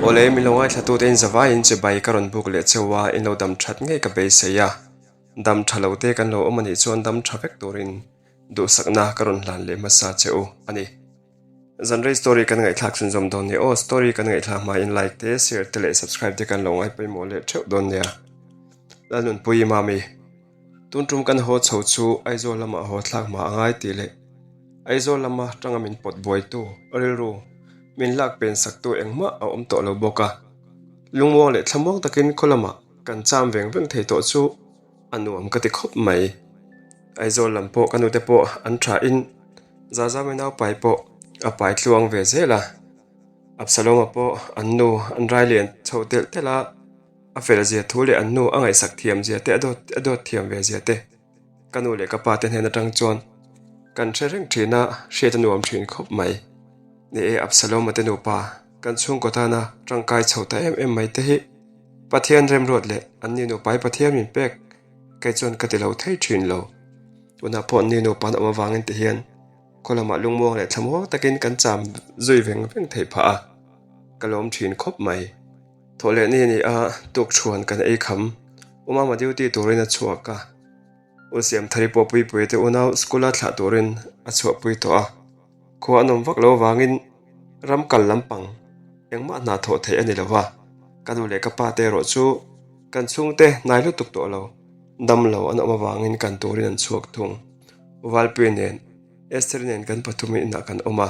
Awle, min lo ngaithlatute in zavaiin chibai ka rawn buk leh cheu a, in lo dam that ngei ka beisei a. Dam tha lo te kan lo awm a nih chuan dam tha vek turin duhsakna ka rawn hlan leh hmasa che u a ni. Zanrei story kan ngaihthlak chhunzawm dawn nia aw, story kan ngaihthlak hmain like te, share te leh subscribe te kan lo ngai pawimawh leh theuh dawn nia. Lalnunpuii Mami. Tun tum kan haw chho chu Aizawl lamah haw thlak hma a ngai tih leh Aizawl lama tanga min pawt buaitu rilru min lak pen saktu engmah a awm tawh lo bawk a. Lungmuang leh thlamuang takin khaw lamah kan cham veng veng thei tawh chu a nuam ka ti khawp mai. Aizawl lam pawh ka nute pawh an thain Zazami naupai pawh a pai tluang ve zel a. Absalom-a pawh an nu an rai lian chho telh telh a. A fel zia thu leh an nu a ngaihsak thiam zia te a dawt a dawt thiam ve zia te ka nu leh ka pa te hnen atang chuan kan hre reng thin a, hriat a nuam thin khawp mai. Ni e, Absalom-a te nupa kan chhungkaw tana tangkai chho ta em em mai te hi Pathian remruat leh an ni nupa hi Pathian min pek kei chuan ka ti lo thei thin lo. Tunah pawh an ni nupa an awm avangin ti hian khaw lamah lungmuang leh thlamuang takin kan cham zui veng veng theih phah a, ka lawm thin khawp mai. Thawh leh ni a ni a, tuk thuan kan ei kham. U Mama duty turin a chhuak a, U Siamthari pawh Puipuia te unau school a thlah turin a chhuahpui tawh a. Khua a nawm vak lo avangin ram kal lampang engmah hna thawh theih a ni lo va, ka nu leh ka pa te erawh chu kan chhungte hnai lutuk tawh lo, dam lo an awm avangin kan turin an chhuak thung. U Valpuia nen Esther nen kan pathumin inah kan awm a,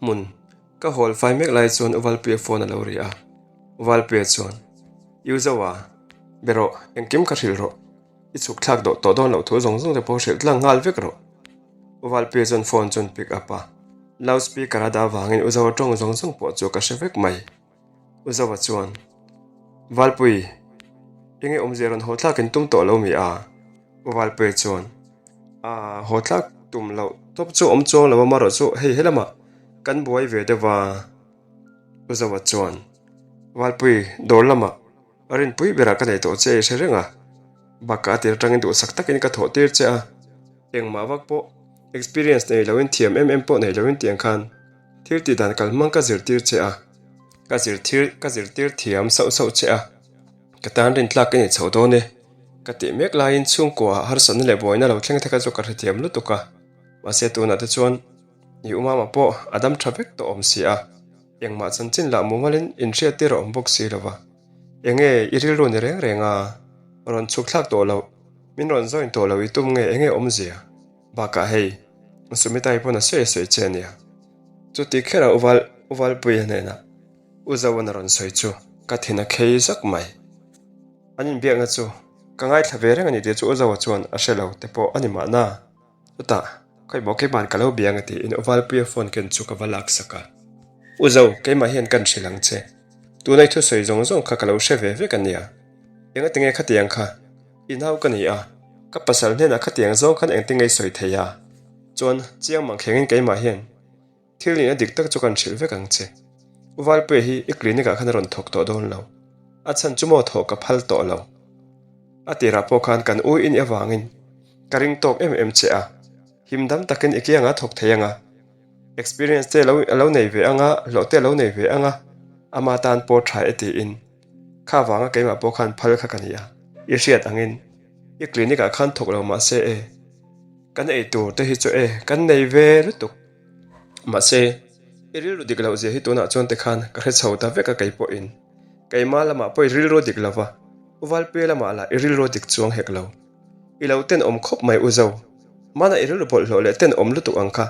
hmun. Ka hawl fai mek lai chuan U Valpuia phone a lo ri a, U Valpuia chuan, U Zoa, be rawh, engkim ka hrilh rawh, i chhuk thlak dawh tawh dawn loh thu zawng zawng te pawh hrilh tlang nghal vek rawh. U Valpuia chuan phone chuan pick up a, loud speaker a dah vangin U Zoa tawng zawng zawng pawh chu ka hre vek mai. U Zoa chuan, Valpui, enge awmzia rawn haw thlakin tum tawh lo mi a? U Valpuia chuan, Aaa, haw thlak tum loh tawp chu awm chuang lo a marawh chu hei helamah kan buai ve deuh va. U Zoa chuan, Valpui, dawr lamah rinpui berah ka nei tawh che i hre reng a, bakah a tir atangin duhsak takin ka thawh tir che a, engmah vak pawh experience nei loin thiam em em pawh nei loin tiang khan thil tih dan kal hmang ka zirtir che a, ka zirtir ka zirtir thiam sauh sauh che a, ka tan rintlak ka ni chho dawn e. Ka tih mek laiin chhungkua harsatna leh buaina lo thleng te kha chu ka hrethiam lutuk a, mahse tunah te chuan i u mama pawh a dam tha vek tawh awm si a, engmah chanchin lah mumalin inhriat tir a awm bawk si lo va, enge i rilru ni reng reng a, rawn chhuk thlak tawh loh, min rawn join tawh loh i tum nge enge awmzia? Bakah hei, Sumitai pawn a sawi a sawi che a nia. Chuti kherah u Val, u Valpuia hnenah U Zoan a rawn sawi chu ka thin a khei zak mai. An inbiakna chu ka ngaithla ve reng a ni tih chu U Zoa chuan a hre lo te pawh a ni mahna. Chutah, Khawimaw keima'n ka lo biang a tiin U Valpuia phone ken chu ka va laksak a. U Zo, keimah hian kan hrilh ang che. Tuna i thusawi zawng zawng kha ka lo hre ve vek a nia. Engatinge khatiang kha? I nau ka ni a, ka pasal hnenah khatiang zawng khan engtin nge i sawi thei a? Chuan, chiang mang khengin keimah hian thil nihna dik tak chu kan hrilh vek ang che. U Valpuia hi i clinic ah khan a rawn thawk tawh dawn lo. A chhan chu maw thawh ka phal tawh lo. A tirah pawh khan kan u i nih avangin ka ring tawk em em che a, him dam takin i kiangah a thawk thei ang a, experience te a lo nei ve ang a, hlawh te a lo nei ve ang a, ama tan pawh tha e tiin. Kha vanga keimah pawh khan phal kha ka ni a, i hriat angin i clinic ah khan thawk lo mahse e, kan ei tur te hi chu e, kan nei ve lutuk. Mahse, i rilru dik loh zia hi tunah chuan te khan ka hre chho ta vek a kei pawhin. Keimah lamah pawh i rilru dik lo va, U Valpuia lamah lah i rilru dik chuang hek lo. I lo tenawm khawp mai U Zo, hmanah i rilru bawlhhlawh leh tenawm lutuk ang kha.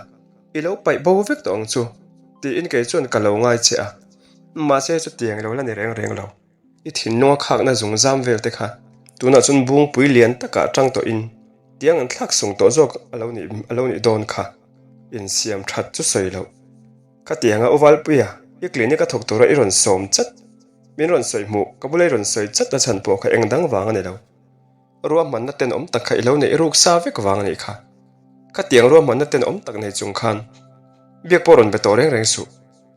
I lo paih bo vek tawh ang chu, tiin kei chuan ka lo ngai che a. Mahse chutiang lo la ni reng reng lo. I thinlunga khakna zung zam vel te kha tunah chuan bungpui lian takah tang tawhin tiang an thlak sung tawh zawk a lo nih a lo nih dawn kha. Insiam that chu sawi loh. Khatianga U Valpuia, i clinic a thawk tura i rawn sawm chat, min rawn sawi hmuh, ka bula i rawn sawi chat na chhan pawh kha eng dang vang a ni lo. Ruahmanna tenawm tak kha i lo neih ruk sa vek vang a nih kha. Khatiang ruahmanna tenawm tak nei chung khan biak pawh rawn be tawh reng reng suh.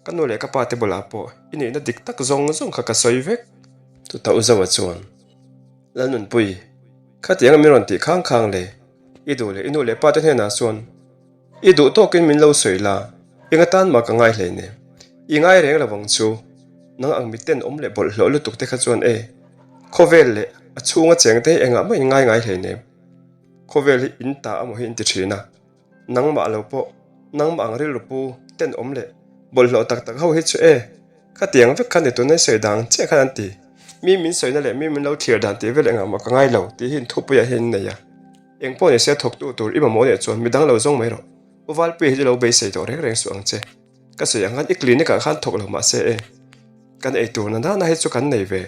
Ka nu leh ka pa te bulah pawh i nihna dik tak zawng zawng kha ka sawi vek. Chutah U Zoa chuan, Lalnunpui, khatianga min rawn tih khang khang le, i duh leh i nu leh pa te hnenah chuan i duh tawkin min lo sawi la, eng atan mah ka ngai hleinem, i ngai reng lo vang chu. Nang ang miten awm leh bawlhhlawh lutuk te kha chuan e, khawvel leh a chhunga cheng te hi engah mah in ngai ngai hleinem. Khawvel hi in ta amaw hi in ti thin a. Nangmah lo pawh, nangmah ang rilru pu tenawm leh bawlhhlawh tak tak ho hi chu e, khatiang vek khan ni tuna i sawi dang chiah khan an ti. Mi min sawina leh mi min lo thlir dan tih vel engah mah ka ngai lo tih hi inthupuiah hian in nei a. Eng pawh ni se thawktu tur i mamawh leh chuan midang lo zawng mai rawh. U Valpuia hi chu lo beisei tawh reng reng suh ang che. Ka sawi ang khan i clinic ah khan thawk lo mah se e, kan ei tur na nana hi chu kan nei ve.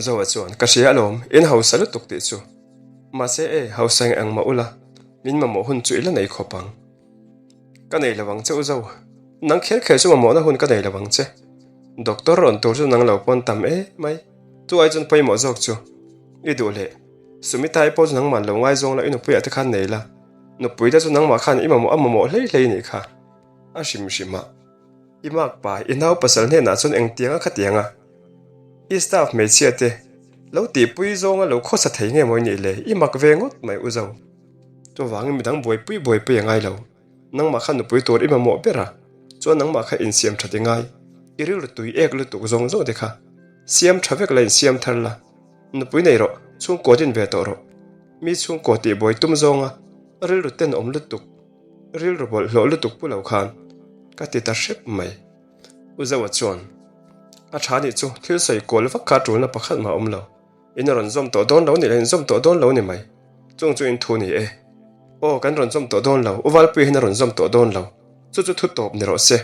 Zoa chuan, Ka hria alawm, in hausa lutuk tih chu. Mahse e, hausa eng ang mah ula, min mamawh hun chu i la nei khawp ang. Ka nei lo ang che u Zo, nang kher kher chu mamawhna hun ka nei lo ang che. Doctor rawn tur chu nang lo pawn tam e mai, chu ai chuan pawimawh zawk chu. I duh leh, Sumitai pawh chu nangman lo ngaizawng la i nupuiah te khan nei la, nupui te chu nangmah khan i mamawh a mamawh hlei hlei nih kha. A hrim hrim a, I mak pa, i nau pasal hnenah chuan engtiang a khatiang a? I staff hmeichhia te lo tihpui zawnga lo khawsa thei nge maw i nih le? I mak ve ngawt mai u zo. Chuvangin midang buaipui buaipui a ngai lo. Nangmah kha nupui tur i mamawh ber a, chuan nangmah kha insiam that i ngai. I rilru tui ek lutuk zawng zawng te kha siam tha vek la insiam thar la. Nupui nei rawh, chhungkaw din ve tawh rawh. Mi chhungkaw tihbuai tum zawnga rilru tenawm lutuk. Rilru bawlhhlawh lutuk pu lo khan ka ti ta hrep mai. U Zoa chuan, A tha nih chu, thil sawi kual vak kha tulna pakhat mah a awm lo. In a rawn zawm tawh dawn lo nih leh in zawm tawh dawn lo ni mai. Chung chu in thu ni e. Aw, kan rawn zawm tawh dawn lo, U Valpuia hian a rawn zawm tawh dawn lo. Chu chu thu tawp ni rawh se.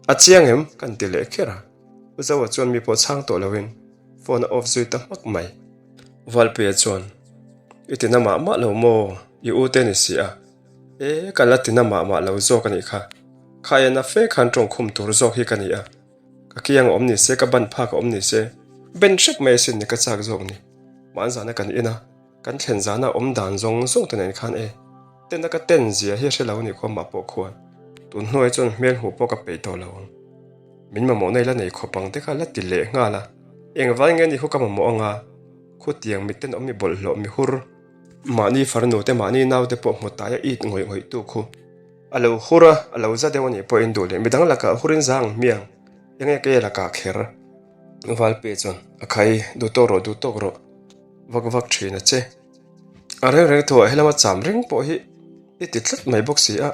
A chiang em? Kan ti leh kher a. U Zoa chuan mi pawh chhang tawh loin phone a off zui ta hmak mai. Valpuia chuan, I ti na mah mah lo maw? I u te ni si a. E, ka la tina mah mah lo zawk a nih kha. Kha en a fe khan tawngkhum tur zawk hi ka ni a. Ka kiang a awm ni se, ka ban phak a awm ni se, ben hrep mai asin ni ka chak zawk ni. Mahni zana kan in a, kan thlen zana awm dan zawng zawng te nen khan e, tena ka ten zia hi a hre lo a nih khuan mah pawh khuan tun hnuai chuan hmel hmuh pawh ka peih tawh lo ang. Min mamawhna i la nei khawp ang te kha la ti leh nghal a, engvai nge ni khu ka mamawh anga khutiang miten awm mi bawlhhlawh mi hur. Mahni farnu te mahni nau te pawh hmu tai a it ngawih ngawih tu khu a lo hur a, a lo za deuh a nih pawhin duh leh midang lakah hurin za ang hmiang enge kei a lakah kher Valpe chuan a khai duh tawk rawh duh tawk rawh vak vak thin a che. A reng reng thuah helama cham reng pawh hi i ti tlat mai bawk si a,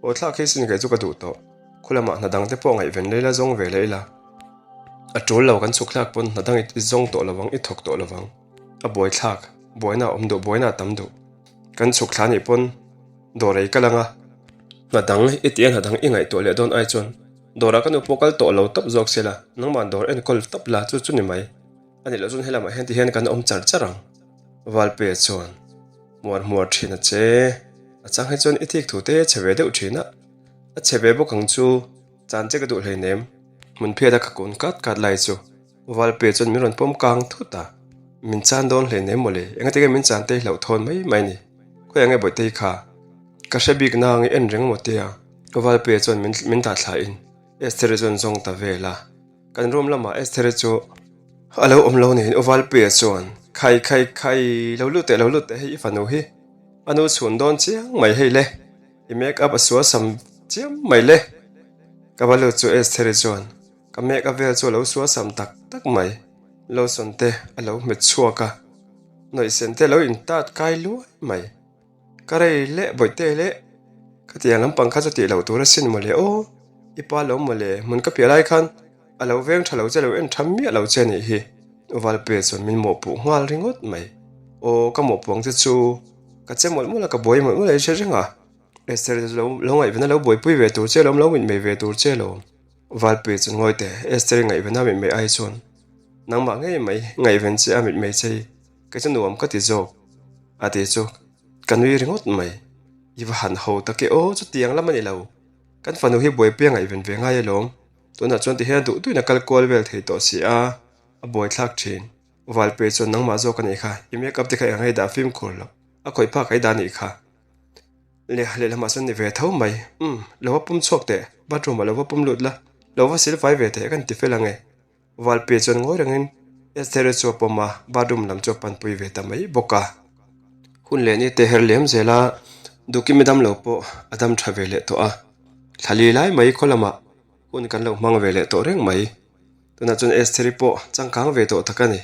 aw thlak hi sin kei chu ka duh tawh khulamah hna dang te pawh ngaihven lei la zawng ve leh ila a tul lo kan chhuk thlak pawn hna dang i zawng tawh lovang i thawk tawh lovang. A buaithlak, buaina a awm duh, buaina a tam duh. Kan chhuk thla nih pawn dawr ei kal anga hna dang i tih a hna dang i ngaihtuah leh dawn ai chuan dawrah ka nu pawh kal tawh lo tawp zawk se la, nangmah dawr enkawl tawp la chu chu ni mai. A nih loh chuan helamah hian tihian kan awm char char ang. Valpe chuan hmuar hmuar thin a che. A chang hi chuan i thik thu te chhe ve deuh thin a, a chhe ve bawk ang chu chan che ka duh hleinem. Hmun phiat a ka kun kat kat lai chu. Valpe chuan min rawn pawm kang thut a, min chan dawn hle nem mawle, engati nge min chan te hi hlauh thawn mai mai ni, khawiah nge Bawihtei kha? Ka hre bik nang i en reng maw tia? Valpe chuan min min dah thla in Estheri chuan zawng ta vel a, kan room lamah Estheri chu a lo awm lo niin u Valpe chuan khai khai khai lo lut teh lo lut teh hei i fanu hi a nu chhun dawn chiang mai hei le, i make up a sual sam chiam mai le ka va lut chu Estheri chuan Ka mek a vel chu a lo suasam tak tak mai. Lotion te a lo hmet chhuak a, nawihsen te a lo intat kai luai mai. Ka rei leh bawihte leh khatiang lampang kha chu tih loh tur asin mawle aw, i pa lo mawle hmun ka piah lai khan a lo veng tha lo che lo en tha miah lo che a nih hi. Valpe chuan min mawhpuh nghal ringawt mai. Aw ka mawhpuh ang che chu ka che mawlh mawlh a, ka buai mawlh mawlh a i hre reng a. Esther chu lo lo ngaihven a lo buaipui ve tur che alawm, lo mitmei ve tur che alawm. Valpui chu ngawi teh, Esther-i ngaihven a mitmei ai chuan nangmah ngei mai ngaihven che a mitmei che hi kei chu nuam ka ti zawk a ti chu ka nui ringawt mai. I va han ho tak e aw, chutiang lam a ni lo. Kan fanu hi buaipui a ngaihven ve ngai alawm, tunah chuan tihian a duh duhin a kal kual vel thei tawh si a, a buaithlak thin. Valpui chuan nangmah zawk a nih kha, i make up te kha eng a i dah fimkhur loh, a khawih phak a i dah a nih kha. Leh lehlamah chuan ni ve tho mai. Umm, lo va pum chhuak teh, bathroom ah lo va pum lut la, lo va sil fai ve teh kan ti fel ang e. Valpi chuan ngawi rengin Esther-i chu a pawm a, bathroom lam chu a panpui ve ta mai bawk a. Hun leh ni te her liam zel a, Dukimi dam lo pawh a dam tha ve leh tawh a, thla li lai mai khaw lamah hun kan lo hmang ve leh tawh reng mai. Tunah chuan Estheri pawh changkang ve tawh tak a ni.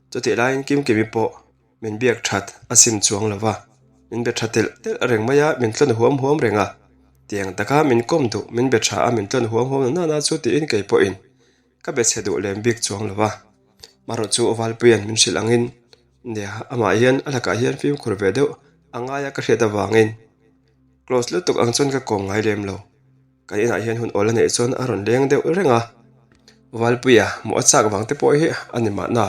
Chutih laiin Kimkimi pawh min biak that a sim chuang lo va, min be tha telh telh reng mai a, min tlawn huam huam reng a. Tiang taka min kawm duh, min be tha a, min tlawn huam huam na na chu tiin kei pawhin ka be chhe duh lem bik chuang lo va. Marawh chu Valpuia'n min hrilh angin nia amah hian a lakah hian fimkhur ve deuh a ngai a ka hriat avangin close lutuk ang chuan ka kawm ngai lem lo. Kan inah hian hun awl a neih chuan a rawn leng deuh reng a, Valpuia hmuh a chak vang te pawh hi a ni mahna.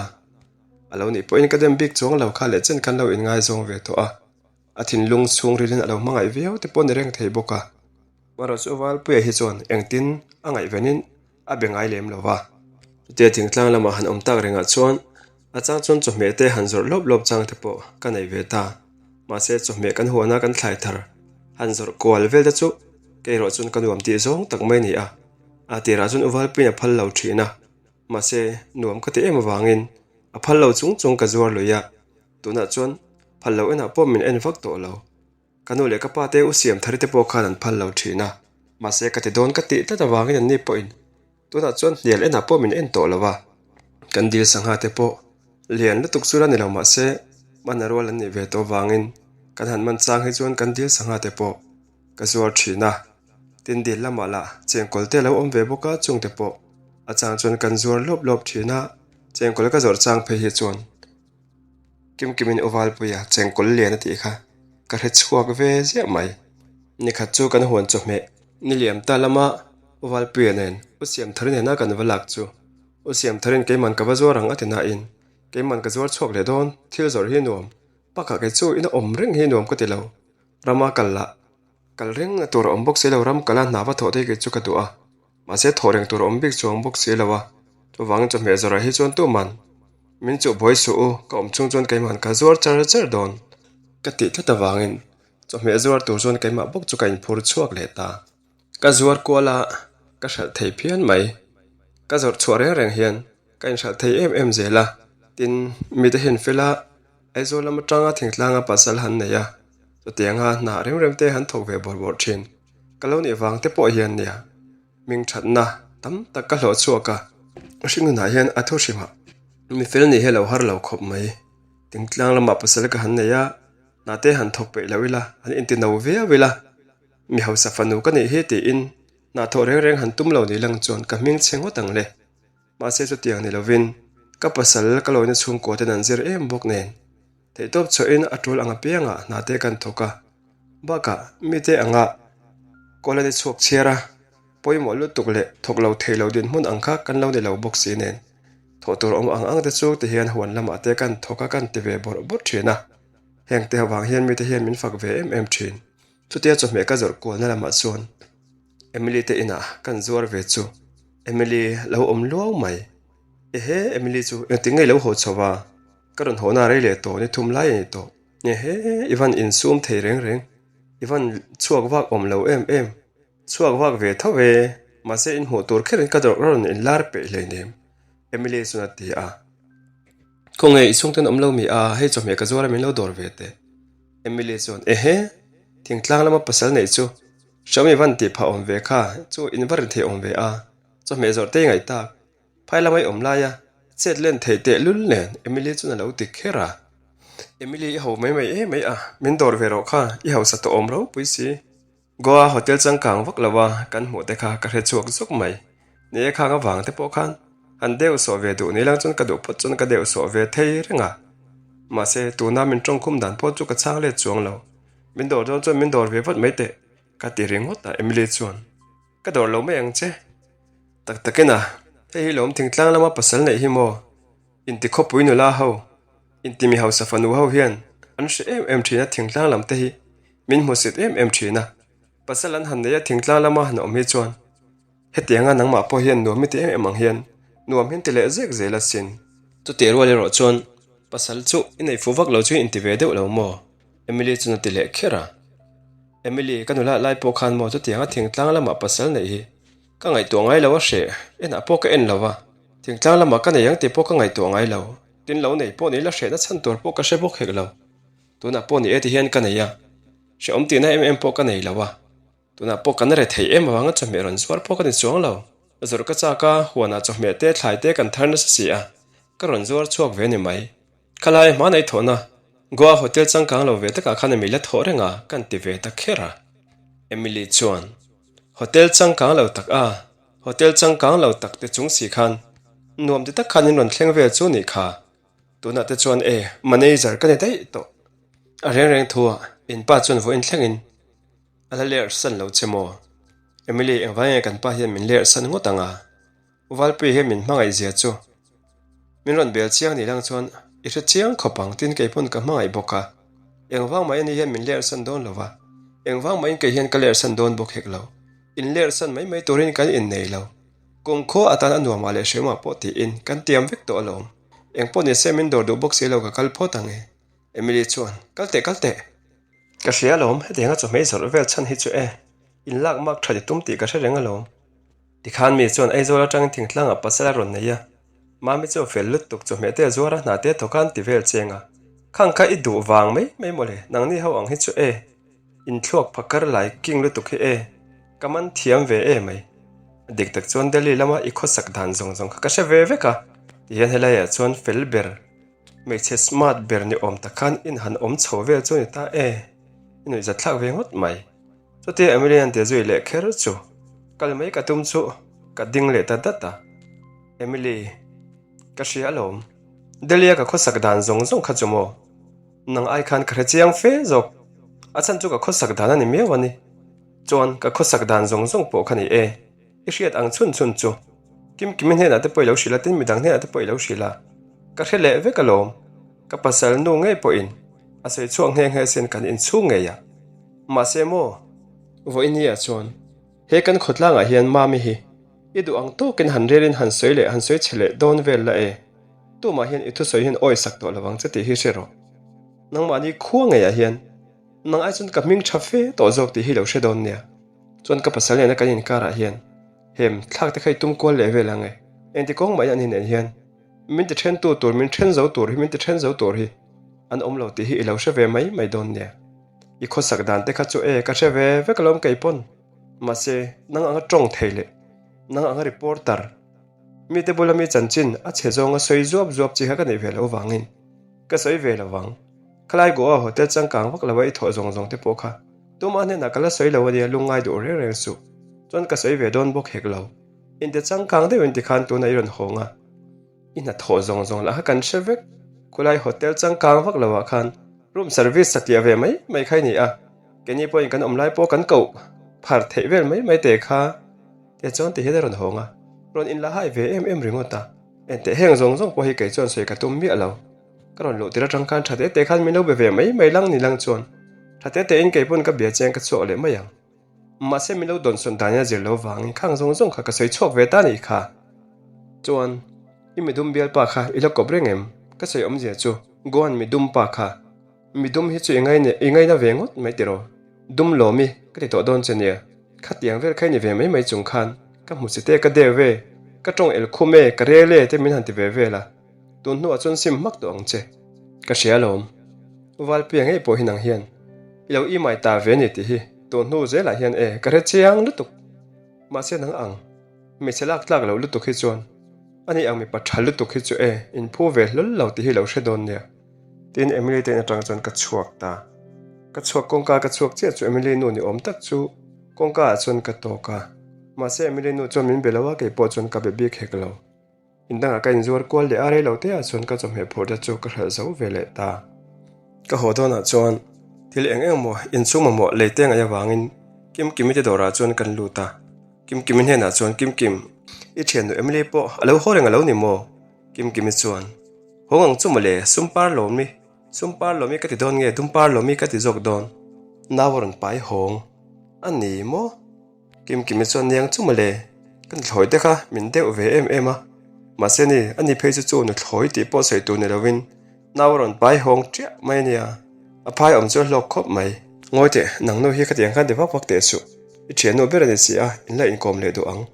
A lo nih pawhin ka dem bik chuang lo kha leh chen khan lo inngaizawng ve tawh a, a thinlung chhungrilin a lo hmangaih viau te pawh ni reng thei bawk a. Marawh chu Valpuia hi chuan engtin a ngaihvenin a be ngai lem lo va. Chutia thingtlang lamah han awm tak rengah chuan a chang chuan chawhmeh te han zawrh lawp lawp chang te pawh ka nei ve ta. Mahse chawhmeh kan huana kan thlai thar han zawrh kual vel te chu kei erawh chuan ka nuam tih zawng tak mai a ni a. A tirah chuan u Valpuiin a phal lo thin a, mahse nuam ka ti em avangin a phal lo chung chung ka zuar lui a, tunah chuan phal lo enah pawh min en vak tawh lo. Ka nu leh ka pa te u siam thar te pawh khan an phal lo thin a, mahse ka ti dawn ka tih tlat avangin an ni pawhin tunah chuan hnial enah pawh min en tawh lo a. Kan dil sangha te pawh lian lutuk chu la ni lo mahse hman a rual an nih ve tawh avangin kan han man chang hi chuan kan dil sangha te pawh ka zuar thin a. Tin dil lamah lah chengkawl te a lo awm ve bawk a chungte pawh a chang chuan kan zuar lawp lawp thin a, chengkawl ka zawrh chang phei hi chuan. Kimkimin u Valpuia chengkawl lian a tih kha ka hre chhuak ve ziah mai. Nikhat chu kan huan chawhmeh ni liam ta lama u Valpuia nen u Siamthari nena kan va lak chu u Siamtharin keiman ka va zuar ang a ti nain keiman ka zuar chhuak leh dawn thil zawrh hi nuam pakah kei chu ina awm reng hi nuam ka ti lo rama kal lah kal reng na tur a awm bawk si lo ram kala hna va thawh te hi kei chu ka duh a. Mahse thawh reng tur a awm bik chuang bawk si lo a, chuvangin chawhmeh zawrah hi chuan tuman min chuh buai suh u, ka awm chhung chuan keimahn ka zuar char char dawn. Ka tih tlat avangin chawhmeh zuar tur chuan keimah bawk chu ka inphur chhuak leh ta. Ka zuar kual a, ka hralh thei phian mai. Ka zawrh chhuah reng reng hian ka inhralh thei em em zel a, tin mite hian fela Aizawl lam atanga thingtlanga pasal han nei a, chutianga hna rem rem te han thawk ve bawrh bawrh thin. Ka lo nih vang te pawh hian nia, hming thatna tam tak ka hlawh chhuak a, hringnunah hian a thu hrimah mi fel nih hi a lo har lo khawp mai. Thingtlang lamah pasal ka han nei a, hna te han thawk peih lo ila, han inti no viau ila, mi hausa fanu ka nih hi tiin hna thawh reng reng han tum lo ni lang chuan ka hming chhe ngawt ang le. Mahse chutiang ni lovin ka pasal ka lawina chhungkua ten an zir em bawk nen theihtawp chhuahin a tul ang apiangah hna te kan thawk a, bakah mite anga colony chhuak chhiar a pawimawh lutuk leh thawk lo thei lo dinhmun ang kha kan lo ni lo bawk si nen thawh tur awm ang ang te chu tihian huan lamah te kan thawk a kan ti ve bawrh bawrh thin a, heng te avang hian mite hian min fak ve em em thin. Chutia chawhmeh ka zawrh kualna lamah chuan Emily te inah kan zuar ve chu Emily lo awm luau mai. Ehe Emily chu engtin nge i lo haw chho va? Ka rawn hawhna rei leh tawh ni thum lai a ni tawh. Ehe i van insum thei reng reng, i van chhuak vak awm lo em em, chhuak vak ve tho e, mahse in hmuh tur kherin ka rawn inlar peih hleinem Emily chuan a ti a. Khawnge i chhungten awm lo mi a, hei chawhmeh ka zuar a min lo dawr ve teh. Emily chuan, Ehe, thingtlang lama pasal neih chu Xiaomi van tih phah awm ve kha, chu in va rin thei awm ve a, chawhmeh zawrh te i ngaih tak. Phai lama i awm lai a, chet len thei teh lul nen Emily chuan a lo ti kher a. Emily i ho mai mai em mai a, min dawr ve rawh kha, i hausa tawh awm ropui si. Goa hotel changkang vak lo a kan hmuh te kha ka hre chhuak zawk mai. Ni e khang avang te pawh khan han deuh sawh ve duh ni lang chuan ka duh phawt chuan ka deuh sawh ve thei reng a. Mahse tuna min tawngkhum dan pawh chu ka chhang let chuang lo. Min dawr dawn chuan min dawr ve vat mai teh ka ti ringawt a Emily chuan ka dawr lo mai ang che. Tak takin a, hei hi lawm thingtlang lama pasal neih hi maw? Inti khawpui nula ho, inti mi hausa fanu ho hian an hre em em thin a thingtlang lam te hi min hmusit em em thin a, pasal an han nei a thingtlang lama han awm hi chuan hetianga nangmah pawh hian nuam i ti em em ang hian nuam hian ti leh zek zel asin. Chutih rual erawh chuan pasal chu i nei fuh vak lo chu inti ve deuh lo maw? Emily chuan a ti leh kher a. Emily, ka nula lai pawh khan maw chutianga thingtlang lamah pasal neih hi Ka ngaihtuah ngai lo a hreh, enah pawh ka en lo a, thingtlang lamah ka nei ang tih pawh ka ngaihtuah ngai lo, tin lo nei pawh ni la hrehna chhan tur pawh ka hre bawk hek lo. Tunah pawh ni e ti hian ka nei a, hrehawm tihna em em pawh ka nei lo a, tunah pawh kan re thei em avanga chawhmeh rawn zuar pawh ka ni chuang lo. Zawrh ka chak a, huanah chawhmeh te thlai te kan thar nasa si a, ka rawn zuar chhuak ve ni mai. Khalai hmanei thawhna, Goa hotel changkang lo ve takah khan Emily a thawh reng a, kan ti ve ta kher a. Emily chuan, Hotel changkang lo tak a, hotel changkang lo tak te chung si khan nuam ti tak khan in rawn thleng vel chu nih kha. Tunah te chuan e, manager ka ni daih tawh. A reng reng thu ah in pa chuan vawiin thlengin a la lerh san lo che maw? Emily, engvang nge kan pa hian min lerh san ngawt ang a? Valpui hian min hmangaih zia chu min rawn bel chiang ni lang chuan i hre chiang khawp ang tin kei pawn ka hmangaih bawk a. Engvang mah ani hian min lerh san dawn lo va, engvang mahin kei hian ka lerh san dawn bawk hek lo. In lerh san mai mai turin kan innei lo. Kumkhua atan a nuamah leh hreumah pawh tiin kan tiam vek tawh alawm. Engpawh ni se min dawr duh bawk si lo ka kal phawt ang e. Emily chuan, Kal teh, kal teh. Ka hria alawm, hetianga chawhmeh zawrh vel chhan hi chu e, in lak mak tha ti tum tih ka hre reng alawm. Tikhan mi chuan Aizawl atangin thingtlangah pasal a rawn nei a, Mami chu a fel lutuk chawhmeh te a zuar a, hna te thawk a an ti vel cheng a. Khang kha i duh vang mai mai mawle, nangni ho ang hi chu e, inthluak phakar lai king lutuk hi e, ka man thiam ve e mai. A dik tak chuan Delhi lama i khawsak dan zawng zawng kha ka hre ve vek a, tihian helaiah chuan fel ber. Hmeichhe smart ber ni awm tak khan in han awm chho vel chu a ni ta e, i nuih zat thlak ve ngawt mai. Chutia Emily an ti zui leh kher chu kal mai ka tum chu ka ding leh ta dat a. Emily, ka hria alawm. Delhi-a ka khawsak dan zawng zawng kha chu maw? Nang ai khan ka hre chiang fe zawk. A chhan chu ka khawsak dan a ni miau a ni. Chuan ka khawsak dan zawng zawng pawh kha ni e. I hriat ang chhun chhun chu Kimkimi hnenah te pawh i lo hrilh a, tin midang hnenah te pawh i lo hrilh a, ka hre leh vek alawm. Ka pasal nu ngei pawhin a sawi chhuak nghe nghe sin kan inchhung ngei a. Mahse maw? Vawinia chuan he kan khawtlangah hian Mami hi i duh ang tawkin han relin han sawi leh han sawi chhe leh dawn vel la e. Tumah hian i thusawi hian awi sak tawh lo ang che tih hi hre rawh. Nangmahni khua ngeiah hian nang ai chuan ka hming tha fe tawh zawk tih hi lo hre dawn nia. Chuan ka pasal nena kan inkarah hian hem thlak te kha i tum kual leh vel ang e. Engti kawng mai an inen hian min ti then tu tur, min then zo tur hi, min ti then zo tur hi an awm lo tih hi i lo hre ve mai mai dawn nia. I khawsak dan te kha chu e ka hre ve vek alawm kei pawn. Mahse nang anga tawng thei leh nang anga reporter mite bula mi chanchin a chhe zawnga sawi zuap zuap chi kha ka neih ve loh vangin ka sawi ve lo vang. Khalai Goa hotel changkang vak lo a i thawh zawng zawng te pawh kha Tumah hnenah ka la sawi lo ania lungngai duh reng reng suh. Chuan ka sawi ve dawn bawk hek lo. Inte changkang deuhin tikhan tunah i rawn hawng a. I hnathawh zawng zawng lah kha kan hre vek. Khulai hotel changkang vak lo ah khan room service satliah ve mai mai kha i ni a. Keini pawhin kan awm lai pawh kan koh phar theih vel mai mai te kha. Te chuan ti hian a rawn hawng a. Rawn inla hai ve em em ringawt a. Enteh heng zawng zawng pawh hi kei chuan sawi ka tum miah lo. Ka rawn luh tir atang khan tha tete khan min lo be ve mai mai lang ni lang chuan tha tete in kei pawn ka bia chiang ka chhuak leh mai ang. Mahse min lo dawnsawn dan in a zir lo vangin khang zawng zawng kha ka sawi chhuak ve ta nih kha. Chuan i midum bialpa kha i la kawp reng em? Ka sawi awmzia chu Goan midum pa kha midum hi chu i ngai i ngaina ve ngawt mai tiraw? Dum lawmi ka ti tawh dawn che nia. Khatiang vel kha i ni ve mai mai chung khan ka hmu chite ka deu ve, ka tawng el khum e, ka rel e te min han ti ve vel a. Tun hnuah chuan sim hmak tawh ang che. Ka hria alawm. Valpuia ngei pawh hi nang hian i lo imai ta ve ni tih hi tun hnu zelah hian e ka hre chiang lutuk. Mahse nang ang hmeichhe lak tlak loh lutuk hi chuan ani ang mipa tha lutuk hi chu e inphu ve hlawl lo tih hi lo hre dawn nia. Tin Emily te in atang chuan ka chhuak ta. Ka chhuak kawngka ka chhuak chiah chu Emily nu ni awm tak chu kawngka ah chuan ka tawk a. Mahse Emily nu chuan min be lo a keipawh chuan ka be bik hek lo. Indangah ka inzuar kual leh a, rei lo te ah chuan ka chawhmeh phurh te chu ka hralh zo ve leh ta. Ka haw dawnah chuan thil eng eng maw inchhung mamawh lei te ngaih avangin Kimkimi te dawrah chuan kan lut a. Kimkimi hnenah chuan Kimkim, i thiannu Emily pawh a lo haw reng a lo ni maw? Kimkimi chuan, Haw ngang chu mawle, sum par lawmi, sum par lawmi ka ti dawn nge dum par lawmi ka ti zawk dawn, nau a rawn pai hawng a ni maw? Kimkimi chuan niang chu mawle, ka nuthlawi te kha min deuh ve em em a, mahse ni, ani phei chu chu nuthlawi tih pawh sawi tur ni lovin nau a rawn pai hawng chiah mai a nia, a phai awm chu a hlawk khawp mai. Ngawi teh, nang nu hi khatiang khan ti vak vak teh suh, i thiannu ber a ni si a, in la inkawm leh duh ang.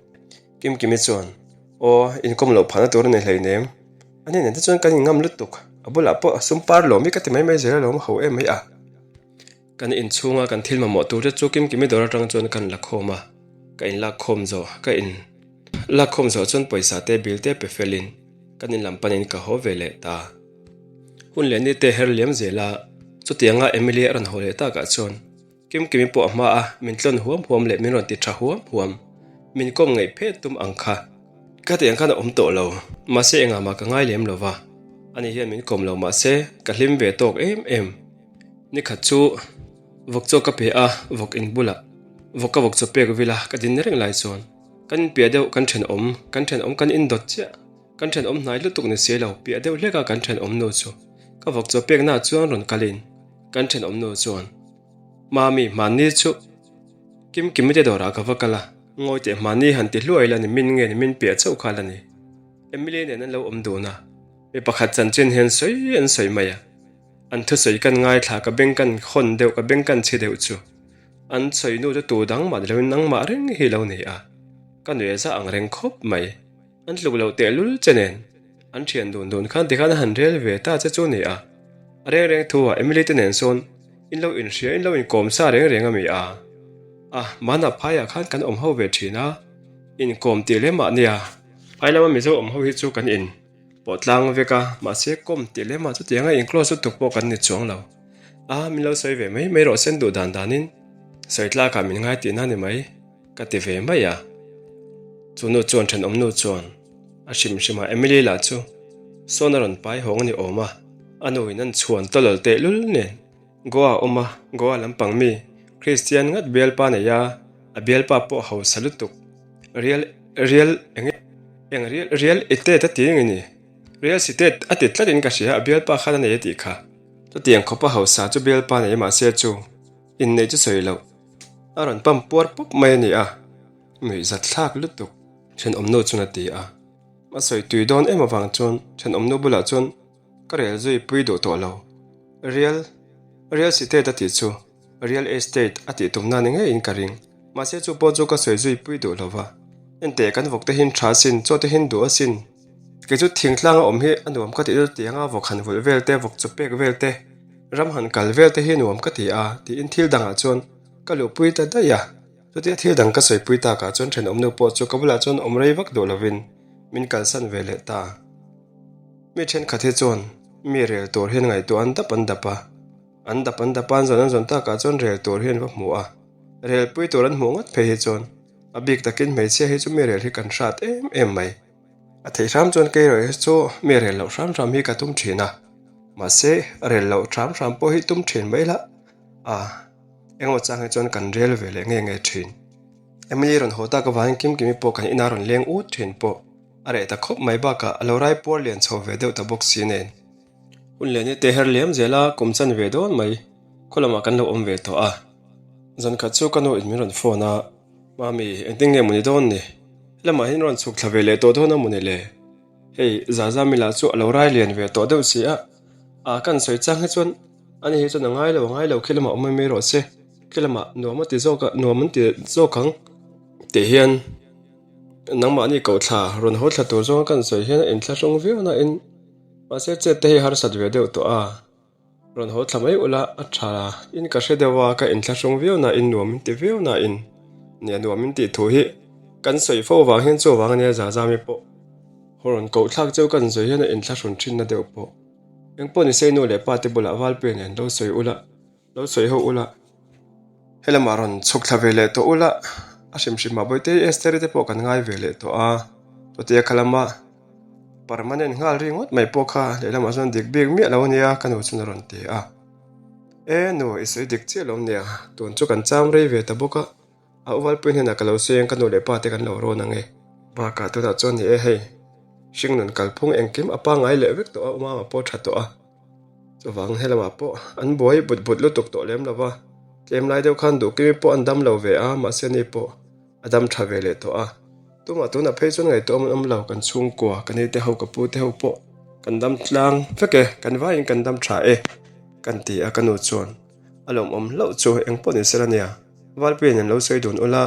Kimkimi chuan, Aw, inkawm loh phahna tur a ni hleinem, ani nen te chuan kan inngam lutuk, a bulah pawh sum par lawm hi ka ti mai mai zel alawm ho em mai a. Kan inchhunga kan thil mamawh tur te chu Kimkimi dawr atang chuan kan la khawm a, ka inlak khawm zawh ka in. Lakkhawm zawh chuan pawisa te bill te pe felin kan in lam panin ka haw ve leh ta. Hun leh ni te her liam zel a, chutianga Emily a rawn haw leh takah chuan Kimkimi pawh a hma a, min tlawn huam huam leh min rawn ti tha huam huam. Min kawm ngaih phet tum ang kha. Ka tih ang khan a awm tawh lo, mahse engah mah ka ngai lem lo va. Ani hian min kawm lo mahse ka hlim ve tawk em em. Ni khat chu vawk chaw ka pe a, vawk in bulah vawk ka vawk chaw pek vil a, ka din reng lai chuan kan inpiah deuh kan thenawm, kan thenawm kan indawt chiah. Kan thenawm hnai lutuk ni si lo, piah deuh hlek a kan thenawm nu chu ka vawk chaw pekna ah chuan rawn kalin kan thenawm nu chuan Mami hmanni chu Kimkimi te dawrah ka va kal a, ngawi teh hmanni han ti hluai la ni min nge ni min piah chauh kha la ni. Emily nen an lo awm dun a, mi pakhat chanchin hian sawi an sawi mai a, an thusawi kan ngaithla ka beng kan hawn deuh ka beng kan chhi deuh chu an sawi nu chu tu dang mah ni loin nangmah reng hi lo ni a, ka nuih a za ang reng khawp mai. An tluk loh tehlul che nen an thian dun dun khan tikhan a han rel ve ta che chu ni a. A reng reng thu ah Emily te nen sawn in lo inhria in lo inkawm sa reng reng a mi a. A, mahna phaiah khan kan awm ho ve thin a, inkawm tih lem ah nia. Phai lama Mizo awm ho hi chu kan in pawh tlang vek a, mahse kawm tih lem ah chutianga in close lutuk pawh kan ni chuang lo. A, min lo sawi ve mai mai rawh sen duh dan danin sawi tlakah min ngai tihna ni mai. Ka ti ve mai a. Chu nu chuan thenawm nu chuan a hrim hrim a, Emily lah chu sawn a rawn pai hawng a ni awm a, a nu in an chhuan tawlawl teh lul nen Goa a awm a, Goa lampang mi Christian ngat bialpa nei a, a bialpa pawh hausa lutuk real real eng eng real real itet a ti nge ni real sitet a ti tlat in ka hria a bialpa khan a nei a tih kha. Chutiang khawpa hausa chu bialpa nei mahse chu inneih chu sawi loh. A rawn pump puar pup mai a ni a, nuihzat thlak lutuk thenawmnu chuan a ti a. A sawi tui dawn em avang chuan thenawmnu bulah chuan ka rel zui pui duh tawh lo. Real Real Sitate a tih chu Real Estate a tih tumna ni ngeiin ka ring. Mahse chu pawh chu ka sawi zui pui duh lo va. Enteh kan vawk te hin tha asin, chaw te hin duh asin. Kei chu thingtlang a awm hi a nuam ka tih chu tianga vawk han vulh vel te, vawk chaw pek vel te, ram han kal vel te hi nuam ka ti a tiin thil dangah chuan ka luhpui ta daih a. Chutia thil dang ka sawipui takah chuan thenawmnu pawh chu ka bulah chuan awm rei vak duh lovin min kalsan ve leh ta. Mi thenkhat hi chuan mi rel tur hian ngaihtuah an dap an dap a, an dap an dap a an zawn an zawn takah chuan rel tur hi an va hmu a, rel pui tur an hmuh ngawt phei hi chuan a bik takin hmeichhia hi chu mi rel hi kan hrat em em mai. A theih hram chuan kei erawh hi chu mi rel loh hram hram hi ka tum thin a, mahse rel loh hram hram pawh hi tum thin mai lah a, engemaw chang hi chuan kan rel ve leh nge nge thin. Emily rawn haw tak avangin Kimkimi pawh kan inah rawn leng ut thin pawh a reh ta khawp mai bakah a lo rai puar lian chho ve deuh ta bawk si nen. Hun leh ni te her liam zel a kum chan ve dawn mai khaw lamah kan lo awm ve tawh a, zan khat chu ka nu in min rawn phone a. Mami, engtin nge mawni dawn ni? Helamah hian rawn chhuk thla ve leh tawh dawn a mawni le? Hei, Zazami lah chu a lo rai lian ve tawh deuh si a, a kan sawi chang hi chuan ani hi chuan a ngai lo, a ngai lo, khi lamah awm mai mai rawh se, khi lamah nuam a ti zawk a, nuam an ti zawk ang tih hian nangmahni koh thla rawn haw thla tur zawnga kan sawi hian a inthlahrung viau nain mahse chet te hi harsat ve deuh tawh a. Rawn haw thla mai ula a tha in ka hre deuh a, ka inthlahrung viau na in nuam in ti viau na in nia nuam in tih thu hi kan sawi fo vang hian chu vang ania Zazami pawh haw rawn koh thlak cheu kan sawi hian a inthlahrun thin na deuh pawh eng pawh ni se nu leh pa te bulah Valpuia nen lo sawi ula lo sawi ho ula helamah rawn chhuk thla ve leh tawh ula a hrim hrim ah Bawihte Esther-i te pawh kan ngai ve leh tawh a chutia khalama. Permanent nghal ri ngawt mai pawh kha lehlamah chuan dik bik miah lo ania ka nu chuan a rawn ti a. E nu i sawi dik chiah lo nia, tun chu kan cham rei ve ta bawk a, a uvalpui hnenah ka lo sawi ang ka nu leh pa te kan lo rawn ang e. Bakah tunah chuan ni e hei, hringnun kalphung engkim a pangngai leh vek tawh a, umama pawh a tha tawh a, chuvang helamah pawh an buai but but lutuk tawh lem lo va, tlem lai deuh khan duhkimi pawh an dam lo ve a, mahse ni pawh a dam tha ve leh tawh a. Tumah tunah phei chuan ngaihtuah awm an awm lo, kan chhungkua, ka nite ho, ka pu te ho pawh kan dam tlang vek e, kan vaiin kan dam tha e kan ti a, ka nu chuan a lawmawm hlauh chu eng pawh ni sela nia, Valpuiin an lo sawi dun ula,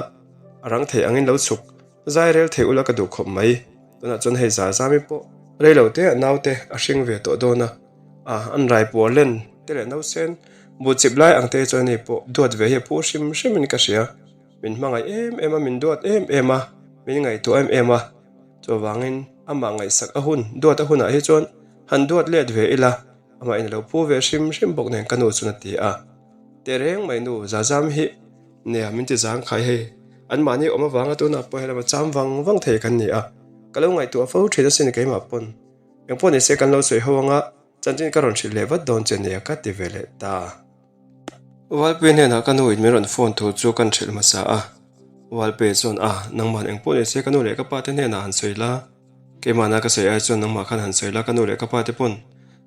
a rang thei angin lo chhuk zai rel thei ula ka duh khawp mai, tunah chuan hei za zami pawh rei lo te a naute a hring ve tawh dawn a, a an rai puar len te leh nausen bu chip lai ang te chuan ani pawh duat ve hi a phu hrim hrimin ka hria. Min hmangaih em em a, min duat em em a. Min ngaihtuah em em a, chuvangin amah ngaihsak a hun, duat a hunah hi chuan han duat let ve ila, amah in a lo pu ve hrim hrim bawk nen ka nu chuan a ti a. Tehreng mai nu Zazam hi nia min ti zang khai hei, anmahni awm avanga tunah pawh helama cham vang vang thei kan ni a, ka lo ngaihtuah fo thin asin keimah pawn. Engpawh nise kan lo sawi ho anga chanchin ka rawn hrilh leh vat dawn che nia ka ti ve leh ta. Valpuia hnenah ka nu in min rawn phone thu chu kan hrilh hmasa a, Valpuia chuan a, nangmah engpawh nise ka nu leh ka pa te hnenah han sawi la, keimahna ka sawi ai chuan nangmah khan han sawi la ka nu leh ka pa te pawn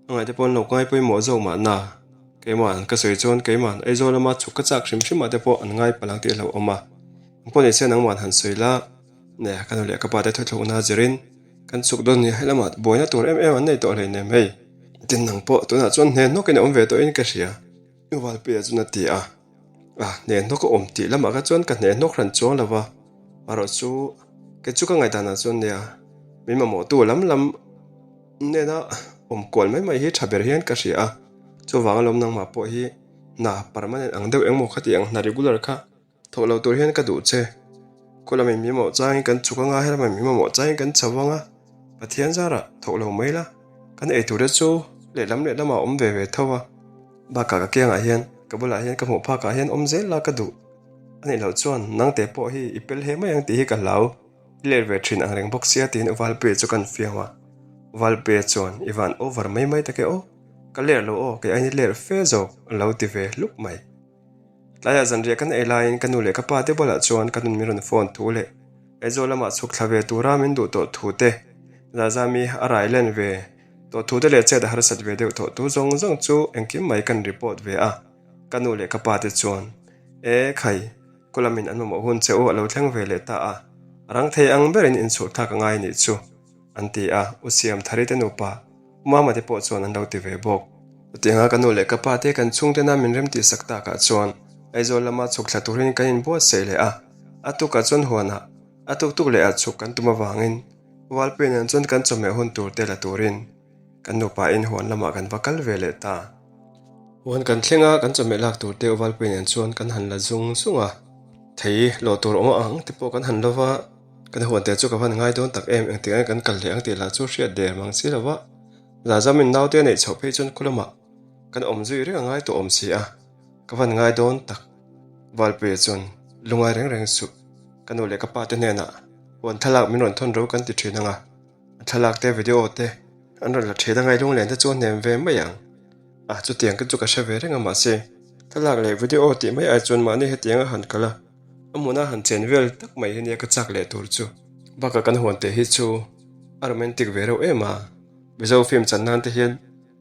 a ngaihte pawn lo ngai pawimawh zawk mahna, keimah ka sawi chuan keimah Aizawl lama chhuk ka chak hrim hrim ah te pawh an ngai palh ang tih a hlauhawm a, engpawh nise nangmah han sawi la, nia ka nu leh ka pa te thuthlukna zirin kan chhuk dawn nia helamah buaina tur em em an nei tawh hleinem hei. Tin nang pawh tunah chuan hne hnawkin a awm ve tawhin ka hria. Valpuia chuan a ti a, A hne hnawk a awm tih lamah kha chuan ka hne hnawk hran chuang lo va, erawh chu kei chu ka ngaihdanah chuan nia min mamawhtu lam lam nena awm kual mai mai hi tha ber hian ka hria a, chuvang alawm nangmah pawh hi hna permanent ang deuh engmaw khati ang hna regular kha Thawh lo tur hian ka duh che. Khaw lamin min mamawh changin kan chhuk anga, he lamin min mamawh changin kan chho anga, Pathian zarah thawh lo mai la, kan ei tur te chu lehlam lehlamah awm ve ve tho a, bakah ka kiangah hian, ka bulah hian ka hmuh phakah hian awm zel la ka duh. A nih loh chuan nangte pawh hi i pel he mai ang tih hi ka hlau, i let ve thin ang reng bawk sia tiin u Valpuia chu kan fiam a. U Valpuia chuan i van over mai mai tak e aw, ka ler lo aw, kei aiin i ler fe zawk a lo ti ve hlup mai. Tlaiah zanriah kan ei laiin ka nu leh ka pa te bulah chuan ka nun min rawn phone thu leh Aizawl lamah chhuk thla ve tura min duh tawh thu te, Zazami a rai len ve tawh thu te leh chet a harsat ve deuh tawh thu zawng zawng chu engkim mai kan report ve a, ka nu leh ka pa te chuan E khai, khaw lamin an mamawh hun che u a lo thleng ve leh ta a, a rang thei ang berin inchhur thlak a ngai nih chu an ti a, U Siamthari te nupa Mama te pawh chuan an lo ti ve bawk. Chutianga ka nu leh ka pa te kan chhungtena min rem tihsak takah chuan Aizawl lama chhuk thla turin kan inbuatsaih leh a, a tukah chuan huanah a tuk tuk leh ah chhuk kan tum avangin Valpuia nen chuan kan chawhmeh hun tur te la turin kan nupa in huan lamah kan va kal ve leh ta. Huan kan thleng a, kan chawhmeh lak tur te Valpuia nen chuan kan han la zung zung a, thei lawh tur awm ang te pawh kan han lo va. Kan huan te chu ka van ngai dawn tak em, engtik ang kan kal leh ang tih lah chu hriat der mang si lo va, Zazamin naute a neih chhoh phei chuan khu lamah kan awm zui reng a ngai tawh awm si a, ka van ngai dawn tak. Valpuia chuan lungai reng reng suh, ka nu leh ka pa te hnenah huan thlalak min rawn thawn ro kan ti thin ang a, a thlalak te video te an rawn la thin a ngai lunglen te chu a hnem ve mai ang. A, chutiang te chu ka hre ve reng a mahse thlalak leh video tih mai ai chuan mahni hetiang a han kal a. A hmuna han chen vel tak mai hi nia ka chak leh tur chu. Bakah kan huan teh hi chu a romantic ve reuh em a, Mizo film chan nan te hian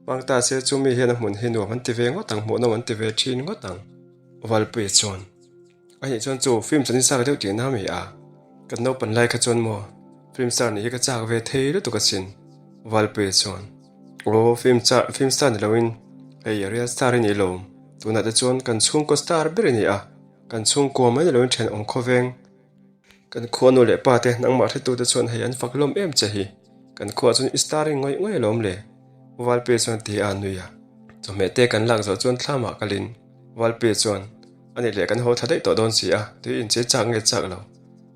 hmang ta se chu mi hian a hmun hi nuam an ti ve ngawt ang, hmuhnawm an ti ve thin ngawt ang. Valpuia chuan, A nih chuan chu film chan hi chak deuh tihna mi a? Kan naupan lai kha chuan maw film star nih hi ka chak ve thei lutuk asin. Valpuia chuan, Aw film char film star ni loin hei real star hi ni lo, tunah te chuan kan chhungkaw star ber i ni a. Kan chhungkua mai ni loin thenawm khawveng kan khua nu leh pa te nangmah hretute chuan hei an fak hlawm em che hi. Kan khuaah chuan i star in ngawih ngawih alawm le. Valpuia chuan ti a nui a. Chawhmeh te kan lak zawh chuan thlamah kalin Valpuia chuan a nih leh kan haw thla daih tawh dawn si a, tui inchei chak nge chak lo.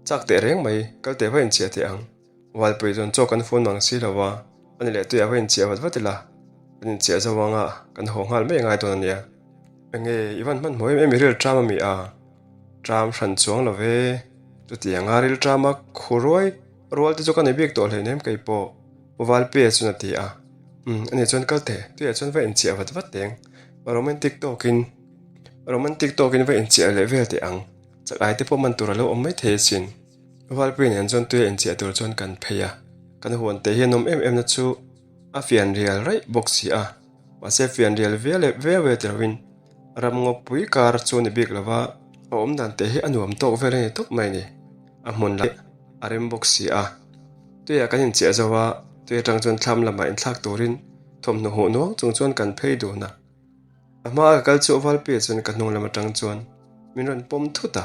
Chak teh reng mai, kal teh va inchhiah teh ang. Valpui chuan chaw kan fun mang si lo a, a ni leh tuiah va inchiah vat vat ila, kan inchiah zo anga kan haw nghal mai ngai dawn a nia. Enge i van hmanhmawh em em i ril ṭam a mi a? Ṭam hran chuang lo ve, chutianga ril ṭama khu ruai rual te chu ka ni bik tawh hleinem kei pawh, Pu Valpuia chuan a ti a. Umm, ani chuan kal teh, tuiah chuan va inchiah vat vat teng, romantic tawkin romantic tawkin va inchiah leh vel teh ang, chak ai te pawh man tur a lo awm maithei asin. Valpui nen chuan tuia inchiah tur chuan kan phei a, kan huan te hi a nawm em em na chu a fian rial raih bawk si a, mahse fian rial viau leh viau ve ti loin ram ngawpui kar chu a ni bik lo va, a awm dan te hi a nuam tawk vel a ni tawp mai a ni, a hmun lah a rem bawk si a, tuiah kan inchiah zo a, tui atang chuan thlam lamah inthlak turin thawmhnaw huh nuang chung chuan kan phei dun a. A hmaa ka kal chu Valpuia chuan ka hnung lam atang chuan min rawn pawm thut a,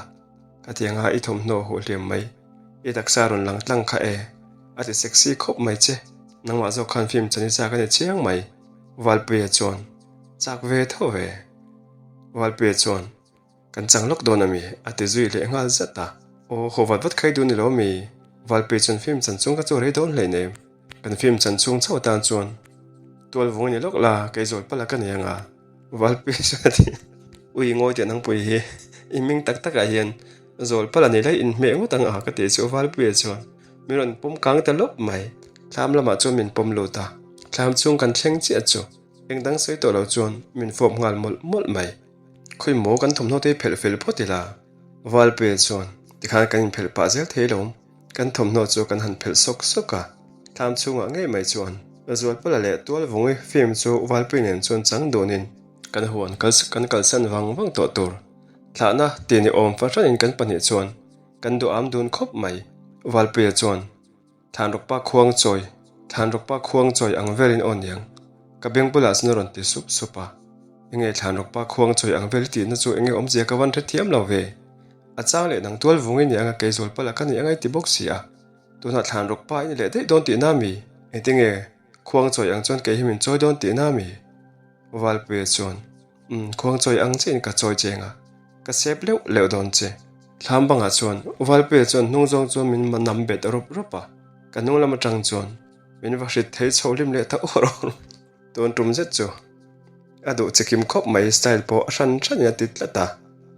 ka ti anga i thawmhnaw huh hliam mai, i taksa rawn lang tlang kha e, a ti sexy khawp mai che, nangmah zawk khan film chan i chak a ni chiang mai, Valpuia chuan chak ve tho ve. Valpuia chuan. Kan chang lawk dawn a mi? A ti zui leh nghal zat a. Aw, haw vat vat khai duh ni lo mi? Valpui chuan film chan chung ka chu rei dawn hleinem. Kan film chan chhung chauh atan chuan tual vung ni lawk la, kei zawl pala ka nei anga. Valpui chuan a ti. Ui ngawi teh nangpui hi i hming tak takah hian zawl pala nei lai inhmeh ngawt ang a ka tih chu Valpuia chuan min rawn pawm kang ta lawp mai. Thlam lamah chuan min pawm lut a, thlam chhung kan thleng chiah chu eng dang sawi tawh lo chuan min fawp nghal mawlh mawlh mai. Khawi maw kan thawmhnaw te hi phelh fel phawt ila? Valpuia chuan tikhan kan inphelh pah zel thei lo. Kan thawmhnaw chu kan han phelh sawk sawk a, thlam chhungah ngei mai chuan Zualpala leh Tualvungi film chu Valpui nen chuan chang dunin kan huan kan kalsan vang vang tawh tur. Thlahna ti ni awm fahranin kan pahnih chuan kan duham dun khawp mai. Valpuia chuan Thlanrawkpa khuang chawi, Thlanrawkpa khuang chawi ang velin aw niang, ka beng bulah chuan a rawn ti sup sup a. Enge Thlanrawkpa khuang chawi ang vel i tihna chu enge awmzia ka van hrethiam lo ve. A chang leh nang tual vung i ni anga kei zual pala ka nih angai ti bawk si a. Tunah Thlanrawkpa i ni leh daih dawn tihna mi? Engtinge khuang chawi ang chuan kei hi min chawi dawn tihna mi? Valpuia chuan. Umm, khuang chawi ang chiahin ka chawi cheng a, ka sep leuh leuh dawn che. Thlam bangah chuan Valpuia chuan hnung zawng chuan min nam bet rawp rawp a, ka hnung lam atang chuan min va hrit thei chho hlim leh ta uar uar. Tun tum zet chu a duh chikim khawp mai, style pawh a hran hranin a ti tlat a,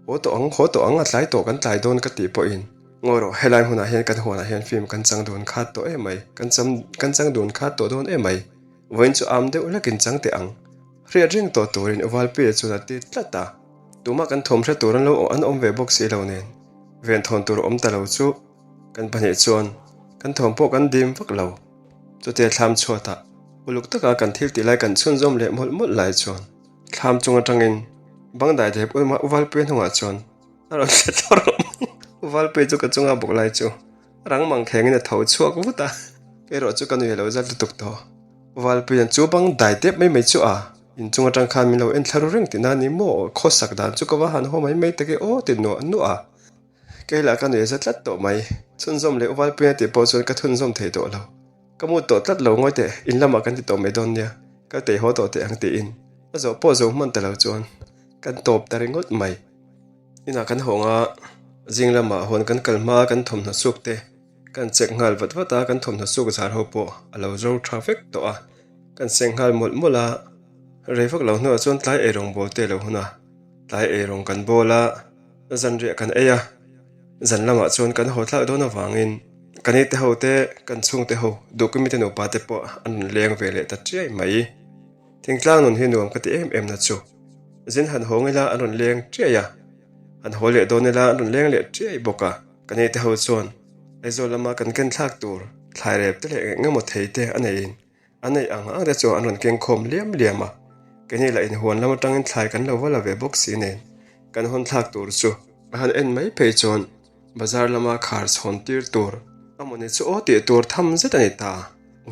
haw tawh ang, haw tawh ang, a tlai tawh kan tlai dawn ka tih pawhin ngawi rawh, helai hmunah hian kan huanah hian film kan chang dun khat tawh em mai, kan cham kan chang dun khat tawh dawn em mai, vawiin chu am deuh hlekin chang teh ang. Hriat reng tawh turin Uvalpuia chuan a ti tlat a, tumah kan thawm hre tur an lo an awm ve bawk si lo nen, venthawn tur awm ta lo chu kan pahnih chuan kan thawm pawh kan dim vak lo. Chutia thlam chhuatah uluk taka kan thil tih lai kan chhunzawm leh mawlh mawlh lai chuan thlam chung atangin bang dai dep Uvalpuia hnungah chuan a rawn thla thlawr rawh mai. Uvalpuia chu ka chunga bawk lai chu rang mang khengin a tho chhuak vut a, kei erawh chu ka nui a lo zat lutuk tawh. Valpuian chu bang dai tep mai mai chu a, inchung atang khan min lo en thla ru reng tihna a ni maw, khawsak dan chu ka va han haw mai mai tak e aw ti nuah nuah a. Kei lah ka nuih za tlat tawh mai, chhunzawm leh Valpuian a tih pawh chuan ka thunzawm thei tawh lo. Ka mut tawh tlat lo ngawi teh, in lamah kan ti tawh mai dawn nia, kal tei haw tawh teh ang tiin a zawh pawh zo hman ta lo chuan kan tawp ta ringawt mai. Inah kan hawng a, zing lamah huan kan kal hma kan thawmhnaw suk te, Kan check nghal vat vat a, kan thawmhnaw suk zar ho pawh a lo zo tha vek tawh a, kan seng nghal mawlh mawlh a, rei vak lo hnuah chuan tlai eirawng bawl te a lo hun a, tlai eirawng kan bawl a, zanriah kan ei a, zan lamah chuan kan haw thlak dawn avangin ka ni te ho te, kan chhungte ho, Duhkimi te nupa te pawh an rawn leng ve leh ta chiai mai. Thingtlang nun hi nuam ka ti em em na chu, zin han hawng ila an rawn leng chiai a, han haw leh dawn ila an rawn leng leh chiai bawk a. Ka nei te ho chuan Aizawl lama kan ken thlak tur thlai rep te leh eng emaw thei te a neiin a neih ang ang te chu an rawn keng khawm liam liam a. Keini lah inhuan lam atangin thlai kan lo va la ve bawk si nen kan hawn thlak tur chu a han en mai phei chuan bazar lama khar chhawn tir tur a mawni chu aw tih tur tham zet a ni ta.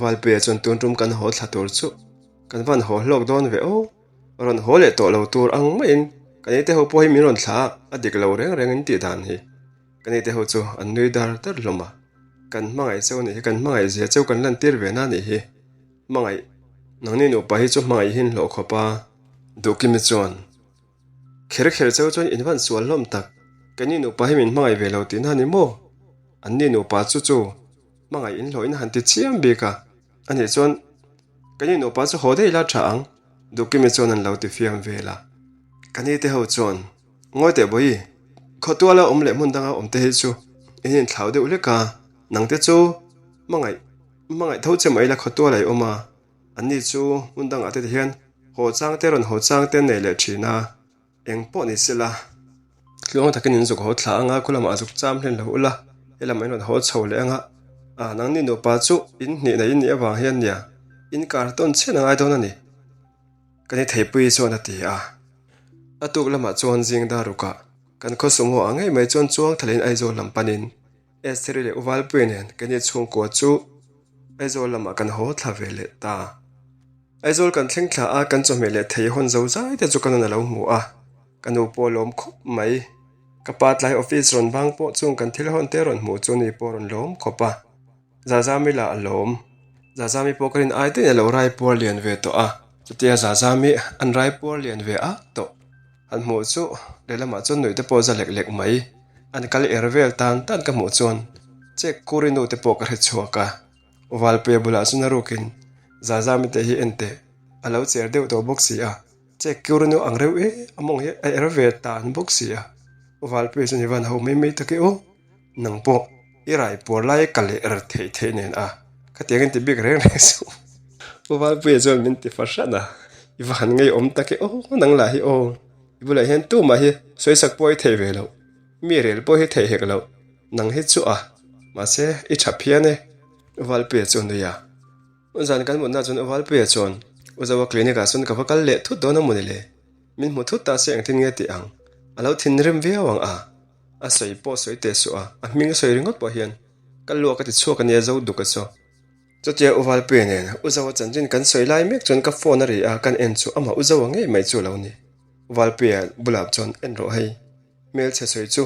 Valpuia chuan tun tum kan haw thla tur chu kan van haw hlawk dawn ve aw. Rawn haw leh tawh lo tur ang maiin ka nite ho pawh hi min rawn thlah a, a dik lo reng reng in tih dan hi. Ka nite ho chu an nui dar dar hlawm a, kan hmangaih cheu anih hi, kan hmangaih zia cheu kan lantir ve na anih hi. Hmangaih, nangni nupa hi chu hmangaih hi in hlawh khawp a. Duhkimi chuan, Kher kher cheu chuan in van sual hlawm tak, keini nupa hi min hmangaih ve lo tihna a ni maw? Anni nupa chu chu hmangaih in hlawh in han ti chiam bik a, anih chuan keini nupa chu haw daih ila tha ang. Duhkimi chuan an lo ti fiam vel a. Ka ni te ho chuan, Ngawi teh Bawihi, khawtuala awm leh hmun danga awm te hi chu in inthlau deuh hlek a, nang te chu hmangaih hmangaih tho che mah ila khawtuala i awm a, anni chu hmun dangah te ti hian haw chang te rawn haw chang te an nei leh thin a, eng pawh ni sela. Tluang takin in zuk haw thla anga khu lamah zuk cham hlen lo ula, he lamah in rawn haw chho leh anga, ah nangni nupa chu in hnih nei in nih avang hian nia in kar tawn chhian a ngai dawn a ni. Ka ni theipui chuan a ti a, a tuk lamah chuan zing dar rukah kan khaw sumo ah ngei mai chuan chuang thalin Aizawl lam panin Estheri leh Uvalpui nen keini chhungkua chu Aizawl lamah kan haw thla ve leh ta. Aizawl kan thleng thla a, kan chawhmeh leh thei hawn zo zai te chu ka nun a lo hmu a, ka nu pawh a lawm khawp mai. Ka pa tlai office rawn vang pawh chung kan thil hawn te rawn hmuh chu ni pawh rawn lawm khawp a. Zazami lah a lawm. Zazami pawh ka rin ai daih a lo raipuar lian ve tawh a, chutia Zazami an raipuar lian ve ak tawh han hmuh chu lehlamah chuan nuih te pawh za lek lek mai. An kal er vel tan tan ka hmuh chuan. Chek Kuri nu te pawh ka hre chhuak a, Valpuia bulah chuan a rukin Zazami te hi en teh, a lo cher deuh tawh bawk si a, Chek Kuri nu ang reuh e, a mawng hi a er ve tan bawk si a, Valpuia chuan i van ho mai mai tak e aw, nang pawh i rai puar lai ka leh er theih theih nen a, khatiang in ti bik reng reng suh. Valpuia chuan min ti fahran a, i va han ngeiawm tak e aw, nang lah hi aw, i bulah hian tumah hi sawisak pawh i thei ve loh. Mi rel pawh hi theih hek loh, nang hi chu a, mahse i tha phian e, U Valpuia chu a nui a. U Zan kan mutna chuan U Valpuia chuan U Zoa clinic ah chuan ka va kal leh thut dawn a mawni le, min hmu thut ta se engtin nge tih ang, a lo thinrim viau ang a, a sawi pawh sawi teh suh a, a hming sawi ringawt pawh hian ka luak a ti chhuak a nia Zo duk a chu. Chutia U Valpuia nen U Zoa chanchin kan sawi lai mek chuan ka phone a ri a, kan en chu amah U Zoa ngei mai chu a lo ni. U Valpuia bulah chuan en rawh hei. Hmelchhe sawi chu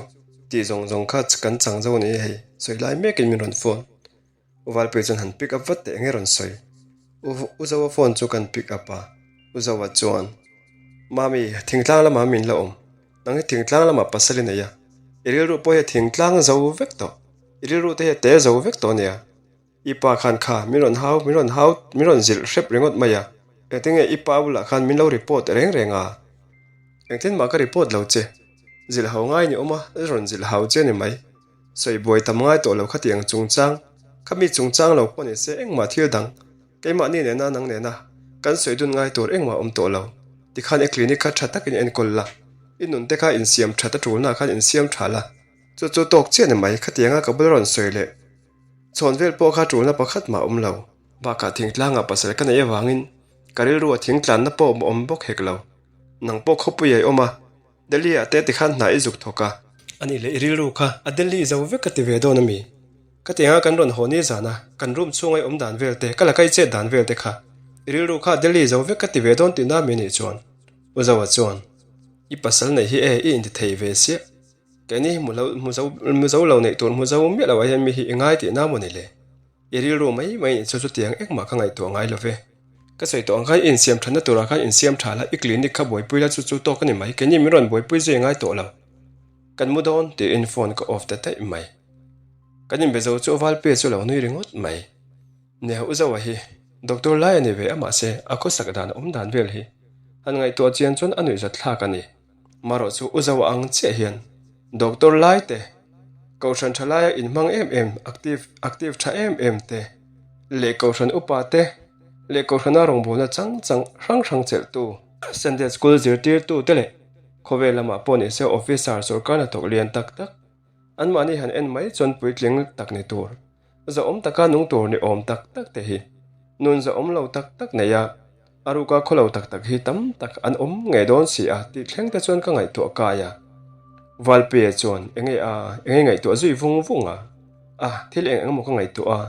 tih zawng zawng kha kan chang zo ni hei, sawi lai mekin min rawn phone. U Valpui chuan han pick up vat teh enge rawn sawi. U Zoa phone chu kan pick up a, U Zoa chuan, Mami, thingtlang lamah min la awm, nang hi thingtlang lamah pasal i nei a, i rilru pawh hi a thingtlang zo vek tawh, i rilru te hi a te zo vek tawh ania. I pa khan kha min rawn hau, min rawn hau, min rawn zilh hrep ringawt mai a. Engtin nge i pa bulah khan min lo report reng reng a? Engtin mah ka report lo che. Zilh hau ngai ni awm a, rawn zilh hau che ni mai. Sawi buai tam ngai tawh lo khatiang chungchang, kha mi chungchang lo pawh ni se engmah thil dang, keimahni nena nang nena kan sawi dun ngai tur engmah awm tawh lo. Tikhan i clinic kha tha takin enkawl la, i nunte kha insiam that a tulna khan insiam tha la. Chu chu tawk chiah ni mai, khatianga ka bula rawn sawi leh. Chhawn vel pawh kha tulna pakhat mah awm lo. Bakah thingtlangah pasal ka neih avangin ka rilrua thingtlanna pawh awm bawk hek lo. Nang pawh khawpui a i awm a, Delhi ah te tikhan hna i zuk thawk a. Ani leh i rilru kha a Delhi zo vek ka ti ve dawn a mi? Ka ti anga kan rawn haw ni zana kan room chhunga i awm dan vel te, ka la kai chet dan vel te kha i rilru kha a Delhi zo vek ka ti ve dawn tihna mi nih chuan U Zoa chuan i pasal neih hi e i intithei ve siah. Keini hi hmu zo hmu zo lo neih tur hmu zo miah loh ah hian mi hi i ngai tihna maw ni le? I rilru mai mai nih chu chutiang engmah ka ngaihtuah ngai lo ve. Ka sawi tawh ang khan i insiam thatna turah khan insiam tha la, i clinic kha buaipui la chu chu tawk a ni mai, keini min rawn buaipui zui ngai tawh lo. Kan mu dawn tiin phone ka off ta daih mai. Kan inbe zo chu Valpuia chu a lo nui ringawt mai. Nia u Zoa hi doctor lai a ni ve a mahse a khawsak dan awm dan vel hi han ngaihtuah chian chuan a nuihzat thlak a ni. Marawh chu u Zoa ang chiah hian doctor lai te, kohhran tha laia inhmang em em, active active tha em em te leh kohhran upa te leh kohhrana rawngbawlna chang chang hrang hrang chelhtu, Sunday school zirtirtu te leh khawvel lamah pawh nise officer sorkar hnathawk lian tak tak anmahni han en mai chuan puitling tak ni tur. Zahawm taka nung tur ni awm tak tak te hi nun zahawm lo tak tak nei a, a ruka khaw lo tak tak hi tam tak an awm ngei dawn si a tih thleng te chuan ka ngaihtuah kai a. Valpuia chuan enge a, enge ngaihtuah zui vung vung a, a thil eng eng emaw ka ngaihtuah a,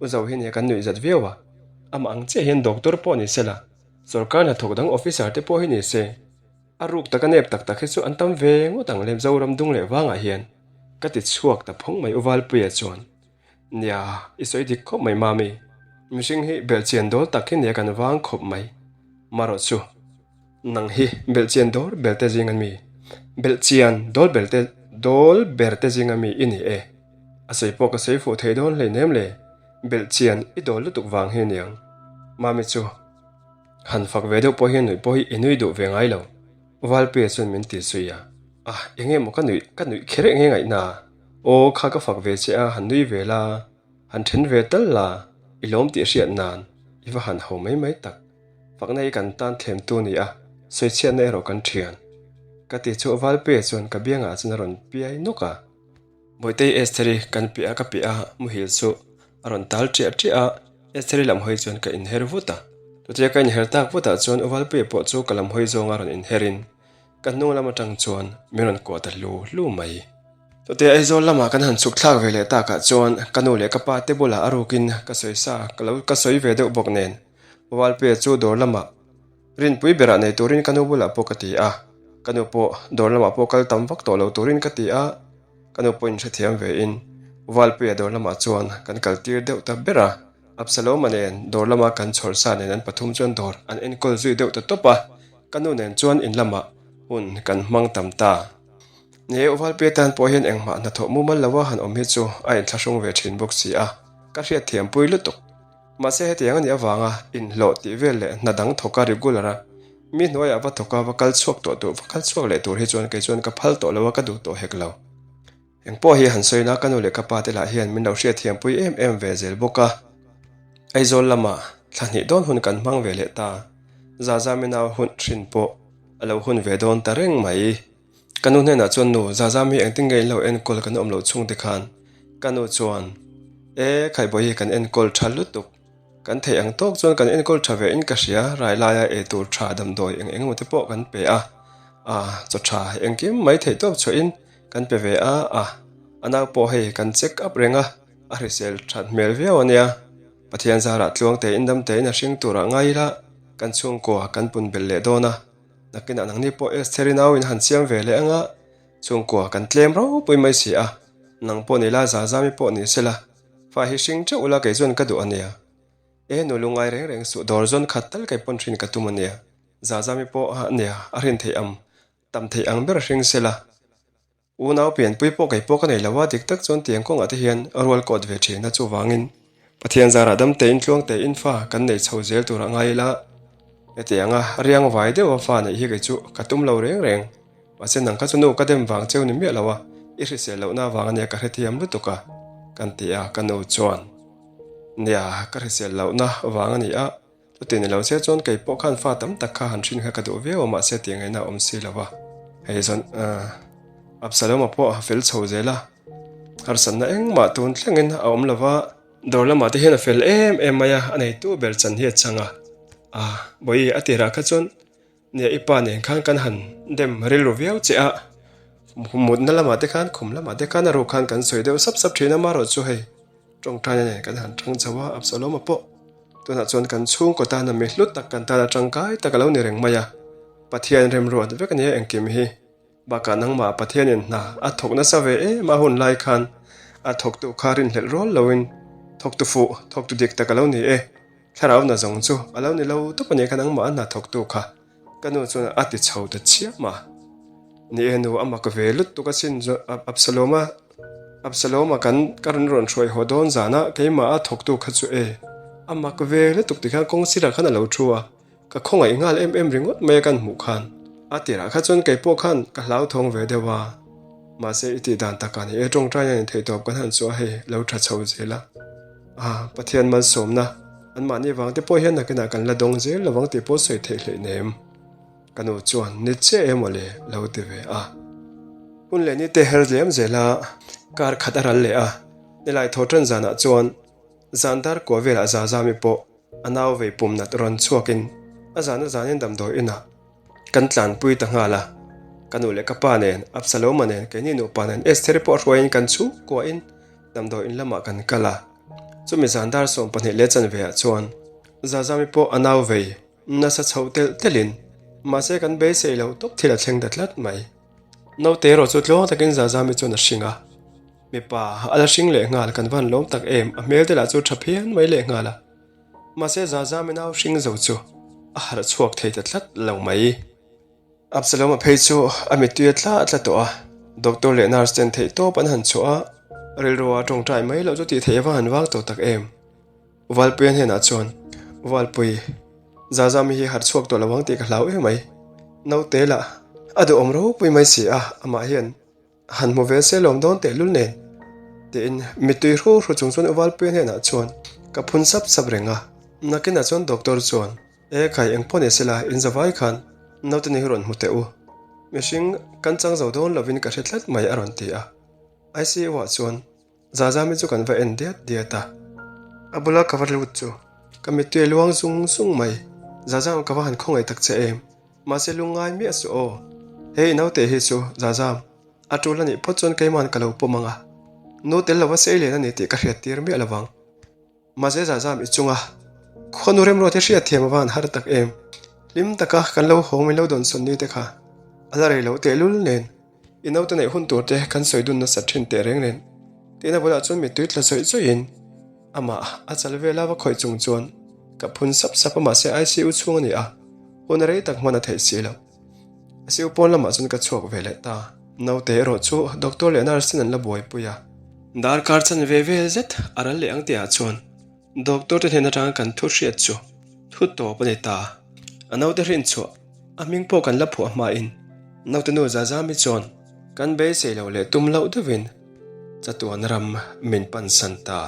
u zo hi nia kan nuih zat viau a, amah ang chiah hian doctor pawh ni sela, sorkar hnathawk dang officer te pawh hi ni se, a ruk taka nep tak tak hi chu an tam ve ngawt ang le Zoram dung leh vangah hian. Ka ti chhuak ta phawng mai u Valpuia chuan, Nia, i sawi dik khawp mai Mami, mihring hi belhchian dawl tak hi nia kan vang khawp mai. Marawh chu, nang hi belhchian dawl ber te zinga mi, belhchian dawl ber te dawl ber te zinga mi i ni e. A sawi pawh ka sawi fuh thei dawn hleinem le, belhchian i dawl lutuk vang hi aniang. Mami chu han fak ve deuh pawh hian nuih pawh hi i nui duh ve ngai lo. Valpuia chuan min ti zui a, Ah, enge maw ka nuih, ka nuih kher enge ngaihna? Aw, kha ka fak ve che a, han nui ve la, han then ve tal la, i lawm tih hriat nan, i va han ho mai mai tak. Fakna hi kan tan thlemtu ni a, sawichhiatna erawh kan thian. Ka ti chu Valpuia chuan ka biangah chuan a rawn piai nawk a. Bawihtei Estheri kan piah a ka piah a, muhil chu a rawn tal ṭiah ṭiah a, Estheri lam hawi chuan ka inher vut a. Chutia ka inher tak vutah chuan U Valpuia pawh chu ka lam hawi zawnga rawn inherin ka hnung lam atang chuan min rawn kuah ta hlu hlu mai. Chutia Aizawl lamah kan han chhuk thlak ve leh takah chuan ka nu leh ka pa te bulah a rukin ka sawi sa ka lo ka sawi ve deuh bawk nen U Valpuia chu dawr lamah Rinpui berah nei turin ka nu bulah pawh ka ti a, ka nu pawh dawr lamah pawh kal tam vak tawh lo turin ka ti a, ka nu pawhin hrethiam vein Valpuia dawr lamah chuan kan kal tir deuh ta ber a, Absaloma nen dawr lama kan chhawr sa nen an pathum chuan dawr an enkawl zui deuh ta tawp a, ka nu nen chuan in lamah hun kan hmang tam ta. Ni e, Uvalpia tan pawh hian engmah hnathawh mumal loa han awm hi chu a inthlahrung ve thin bawk si a, ka hriatthiampui lutuk. Mahse hetiang a nih avanga inhlawh tih vel leh hna dang thawka regular a, mi hnuaiah va thawka va kal chhuak tawh tur va kal chhuak leh tur hi chuan kei chuan ka phal tawh lo a ka duh tawh hek lo. Eng pawh hi han sawi la ka nu leh ka pa te lah hian min lo hriatthiampui em em ve zel bawk a. Aizawl lamah thla hnih dawn hun kan hmang ve leh ta, Zazamina hun hrin pawh a lo hun ve dawn ta reng mai. Ka nu hnenah chuan nu, Zazam hi engtin nge in lo enkawl kan awm loh chhung te khan? Ka nu chuan, E, Khaibawi hi kan enkawl tha lutuk. Kan theih ang tawk chuan kan enkawl tha ve in ka hria, rai laia ei tur tha damdawi eng eng emaw te pawh kan pe a, a, chaw tha engkim mai theih tawp chhuahin kan pe ve a, a, a nau pawh hei kan check up reng a, a hrisel that hmel viau a nia. Pathian zarah tluang tein dam tein a hring turah ngai ila kan chhungkua kan pun belh leh dawn a. Nakinah nangni pawh Estheri nauin han siam ve leh anga chhungkua kan tlem ropui mai si a, nang pawh ni la Zazami pawh ni sela, fa hi hring teuh ula kei chuan ka duh a nia. E nu lungai reng reng suh dawr zawn khat tal kei pawn hrin ka tum a nia, Zazami pawh a nia a hrin theih am tam theih ang ber hring sela. Unau pianpui pawh kei pawh ka nei lo a, dik tak chuan tiang kawngah te hian rual kawt ve thin a, chuvangin Pathian zarah dam tein tluang tein fa kan nei chho zel turah ngai ila, hetianga riang vai deuha fa neih hi kei chu ka tum lo reng reng, mahse nang kha chu nu ka dem vang cheu ni miah lo a, i hrisel lohna avang ania ka hrethiam lutuk a, kan ti a, ka nu chuan nia ka hrisel lohna vang a ni a. Chuti ni lo se chuan kei pawh khan fa tam tak kha han hrin kha ka duh viau a mahse tih ngaihna a awm si lo va. Hei zawn Absalom-a pawh a fel chho zel a, harsatna engmah tun thlengin a awm lo va. Dawr lamah te hian a fel em em mai a, a neitu ber chan hi a chang a. Bawihi a tirah kha chuan Nia i pa nen khan kan han dem rilru viau che a, mutna lamah te khan khum lamah te khan a ruk khan kan sawi deuh sap sap thin a, marawh chu hei tawngtaina nen kan han tang chho a, Absalom-a pawh tunah chuan kan chhungkaw tana mi hlu tak kan tana tangkai tak a lo ni reng mai a, Pathian remruat vek a nia engkim hi. Bakah nangmah Pathianin hna a thawk nasa ve em a hun lai khan a thawktu kha rinhlelh rual loin thawktu fuh, thawktu dik tak a lo ni e. Thlarau na zawng chu a lo ni lo tawp a nia kha nangmah a hna thawktu kha ka nu chuan a ti chho ta chiam a. Ni e nu a mak ve lutuk asin chu Absalom-a Absalom-a kan ka rawn rawn hruai haw dawn zana keimah a thawktu kha chu e a mak ve lutuk tikhan kawng sirah khan a lo thu a. Ka khawngaih nghal em em ringawt mai a kan hmuh khan. A tirah kha chuan kei pawh khan ka hlauthawng ve deuh a, mahse i tih dan takah ni e tawngtai hian intheihtawp kan han chhuah hei lo tha chho zel a. Ah, Pathian malsawmna anmahni vang te pawh hian nakinah kan la dawng zel lovang tih pawh sawi theih hleih nem. Ka nu chuan ni chiah em aw le lo ti ve a. Hun leh ni te her zem zel a, kar khat a ral leh a, nilai thaw tan zanah chuan zan dar kua velah Zazami pawh A nau vei pum nat rawn chhuakin a zana zanin damdawi inah kan tlanpui ta nghal a. Ka nu leh ka pa nen, Absaloma nen, keini nupa nen Estheri pawh hruaiin kan chhungkuahin damdawi in lamah kan kal a. Chumi zan dar 12 leh chanve ah chuan Zazami pawh a nau vei nasa chho telh telhin mahse kan beisei lo tawp thil a thleng ta tlat mai. Naute erawh chu tluang takin Zazami chuan a hring a. Mipa a la hring leh nghal kan van lawm tak em, a hmel te lah chu tha phian mai leh nghal a. Mahse Zazami nau hring zo chu a harh chhuak thei ta tlat lo mai. Absalom-a phei chu a mittui a tla tla tawh a, doctor leh nurse ten theih tawp an han chhuah a, rilru a tawngtai mai loh chu tih theih ava han vang tawh tak em. Valpuia hnenah chuan, Valpui, Zazami hi harh chhuak tawh lo ang tih ka hlau em mai. Naute lah a duhawm ropui mai si a, amah hian Han hmu ve se lawm dawn tehlul nen tiin mittui hru hru chung chuan Uvalpuia hnenah chuan ka phun sap sap reng a. Nakinah chuan doctor chuan, E khai eng pawh ni sela in zavai khan naute ni hi rawn hmu teh u. Mihring kan chang zo dawn lovin ka hre tlat mai a rawn ti a. ICU ah chuan Zazami chu kan va en diat diat a. A bula ka va lut chu ka mittui a luang zung zung mai. Zazam ka va han khawngaih tak che em. Mahse lungngai miah suh aw. He i naute hi chu Zazam, a tul a nih phawt chuan keiman ka lo pawm ang a. Nu tel lova sei len a ni tih ka hriat tir miah lovang. Mahse Zazam i chunga khuanu remruat hi hriat thiam a va han har tak em. Hlim taka kan lo hawng min lo dawn sawn ni te kha a la rei lo tehlul nen. I naute neih hun tur te kan sawi dun nasat thin teh reng nen tina bulah chuan mittui tla zawih zawih in amah a chal vel a va khawih chung chuan ka phun sap sap a mahse ICU chhung a ni a, hun a rei tak hman a theih si lo. ICU pawn lamah chuan ka chhuak ve leh ta. Naute erawh chu doctor leh nurse ten an la buaipui a. Darkar chanve vel zet a ral leh ang tihah chuan doctor te hnen atanga kan thu hriat chu thu tawp a ni ta. A naute hrin chhuah a hming pawh kan la phuah hmain naute nu Zazami chuan kan beisei loh leh tum loh deuhin chatuan ram min pansan ta.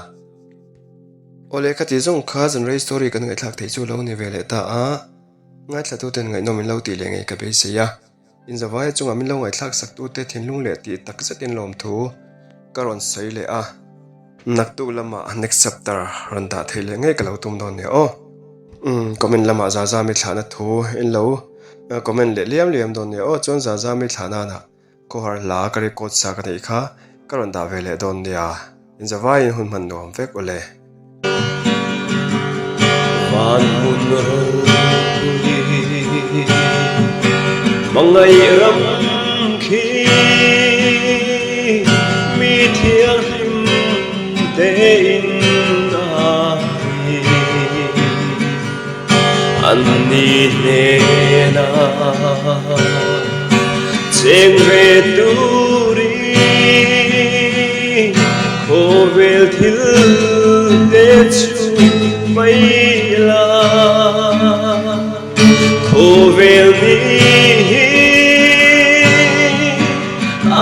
Awle khati zawng kha zanrei story kan ngaihthlak theih chu lo ni ve leh ta a, ngaithlatuten ngaihnawm in lo tih leh ngei ka beisei a. Inzavaia chungah min lo ngaihthlak saktute thinlung leh tih tak zetin lawmthu ka rawn sawi leh a. Naktuk lamah next chapter rawn dah theih leh ngei ka lo tum dawn nia aw. Umm comment lamah Zazami thlahna thu in lo comment leh liam liam dawn nia aw. Chuan Zazami thlah nanah Khawhar hla ka record sa ka neih kha ka rawn dah ve leh dawn nia. Inzavaiin hun hman nuam vek awle. Van hmun ropui hmangaih ram khi mi thianghlim tein a ri. An ni hnena cheng ve turin khawvel thil te chu mai la. Khawvel ni hi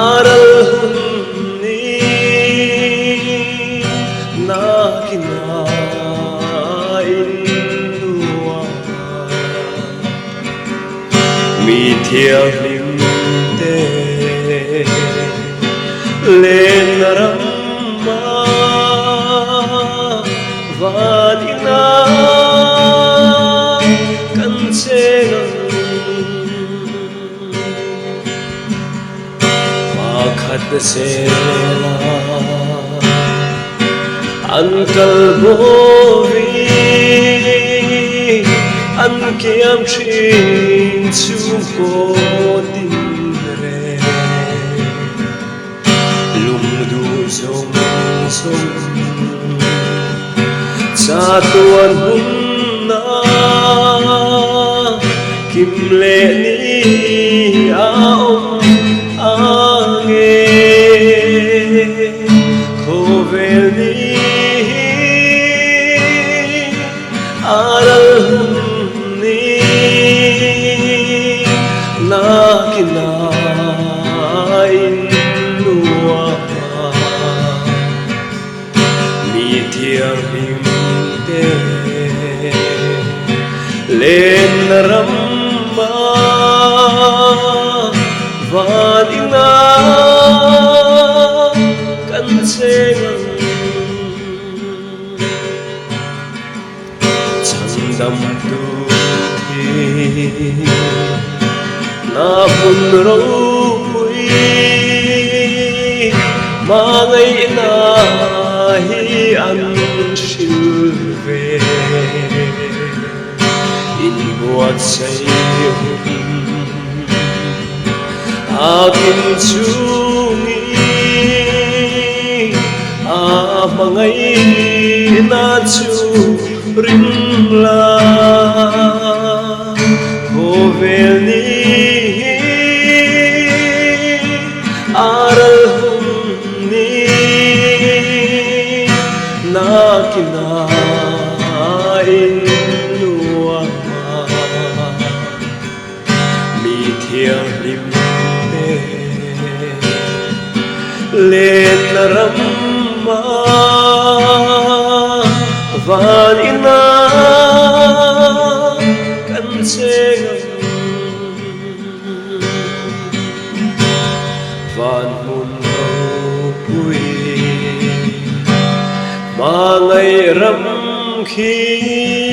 a ral hun ni nakinah in nuam mi thianghlim te len ramma van ina kan cheng ang pakhat zela an kal bawhin an kiam thin chhungkaw tin reng lungduh zawng zawng chatuan hunna kim leh ni a awm ang e. Khawvel ni hi a ral hun ni nakinah in nuam a mi thianghlim te len ram a van ina kan cheng ang. Chhandam tu hi na hmun ropui hmangaihna hi an hril ve inbuatsaih hun a kim chungin a hmangaihna chu ring la khawvel ni hi a ral hun ni nakinah in nuam a mi thianghlim te len ram a van ina kan cheng ang van hmun ropui hmangaih ram khi.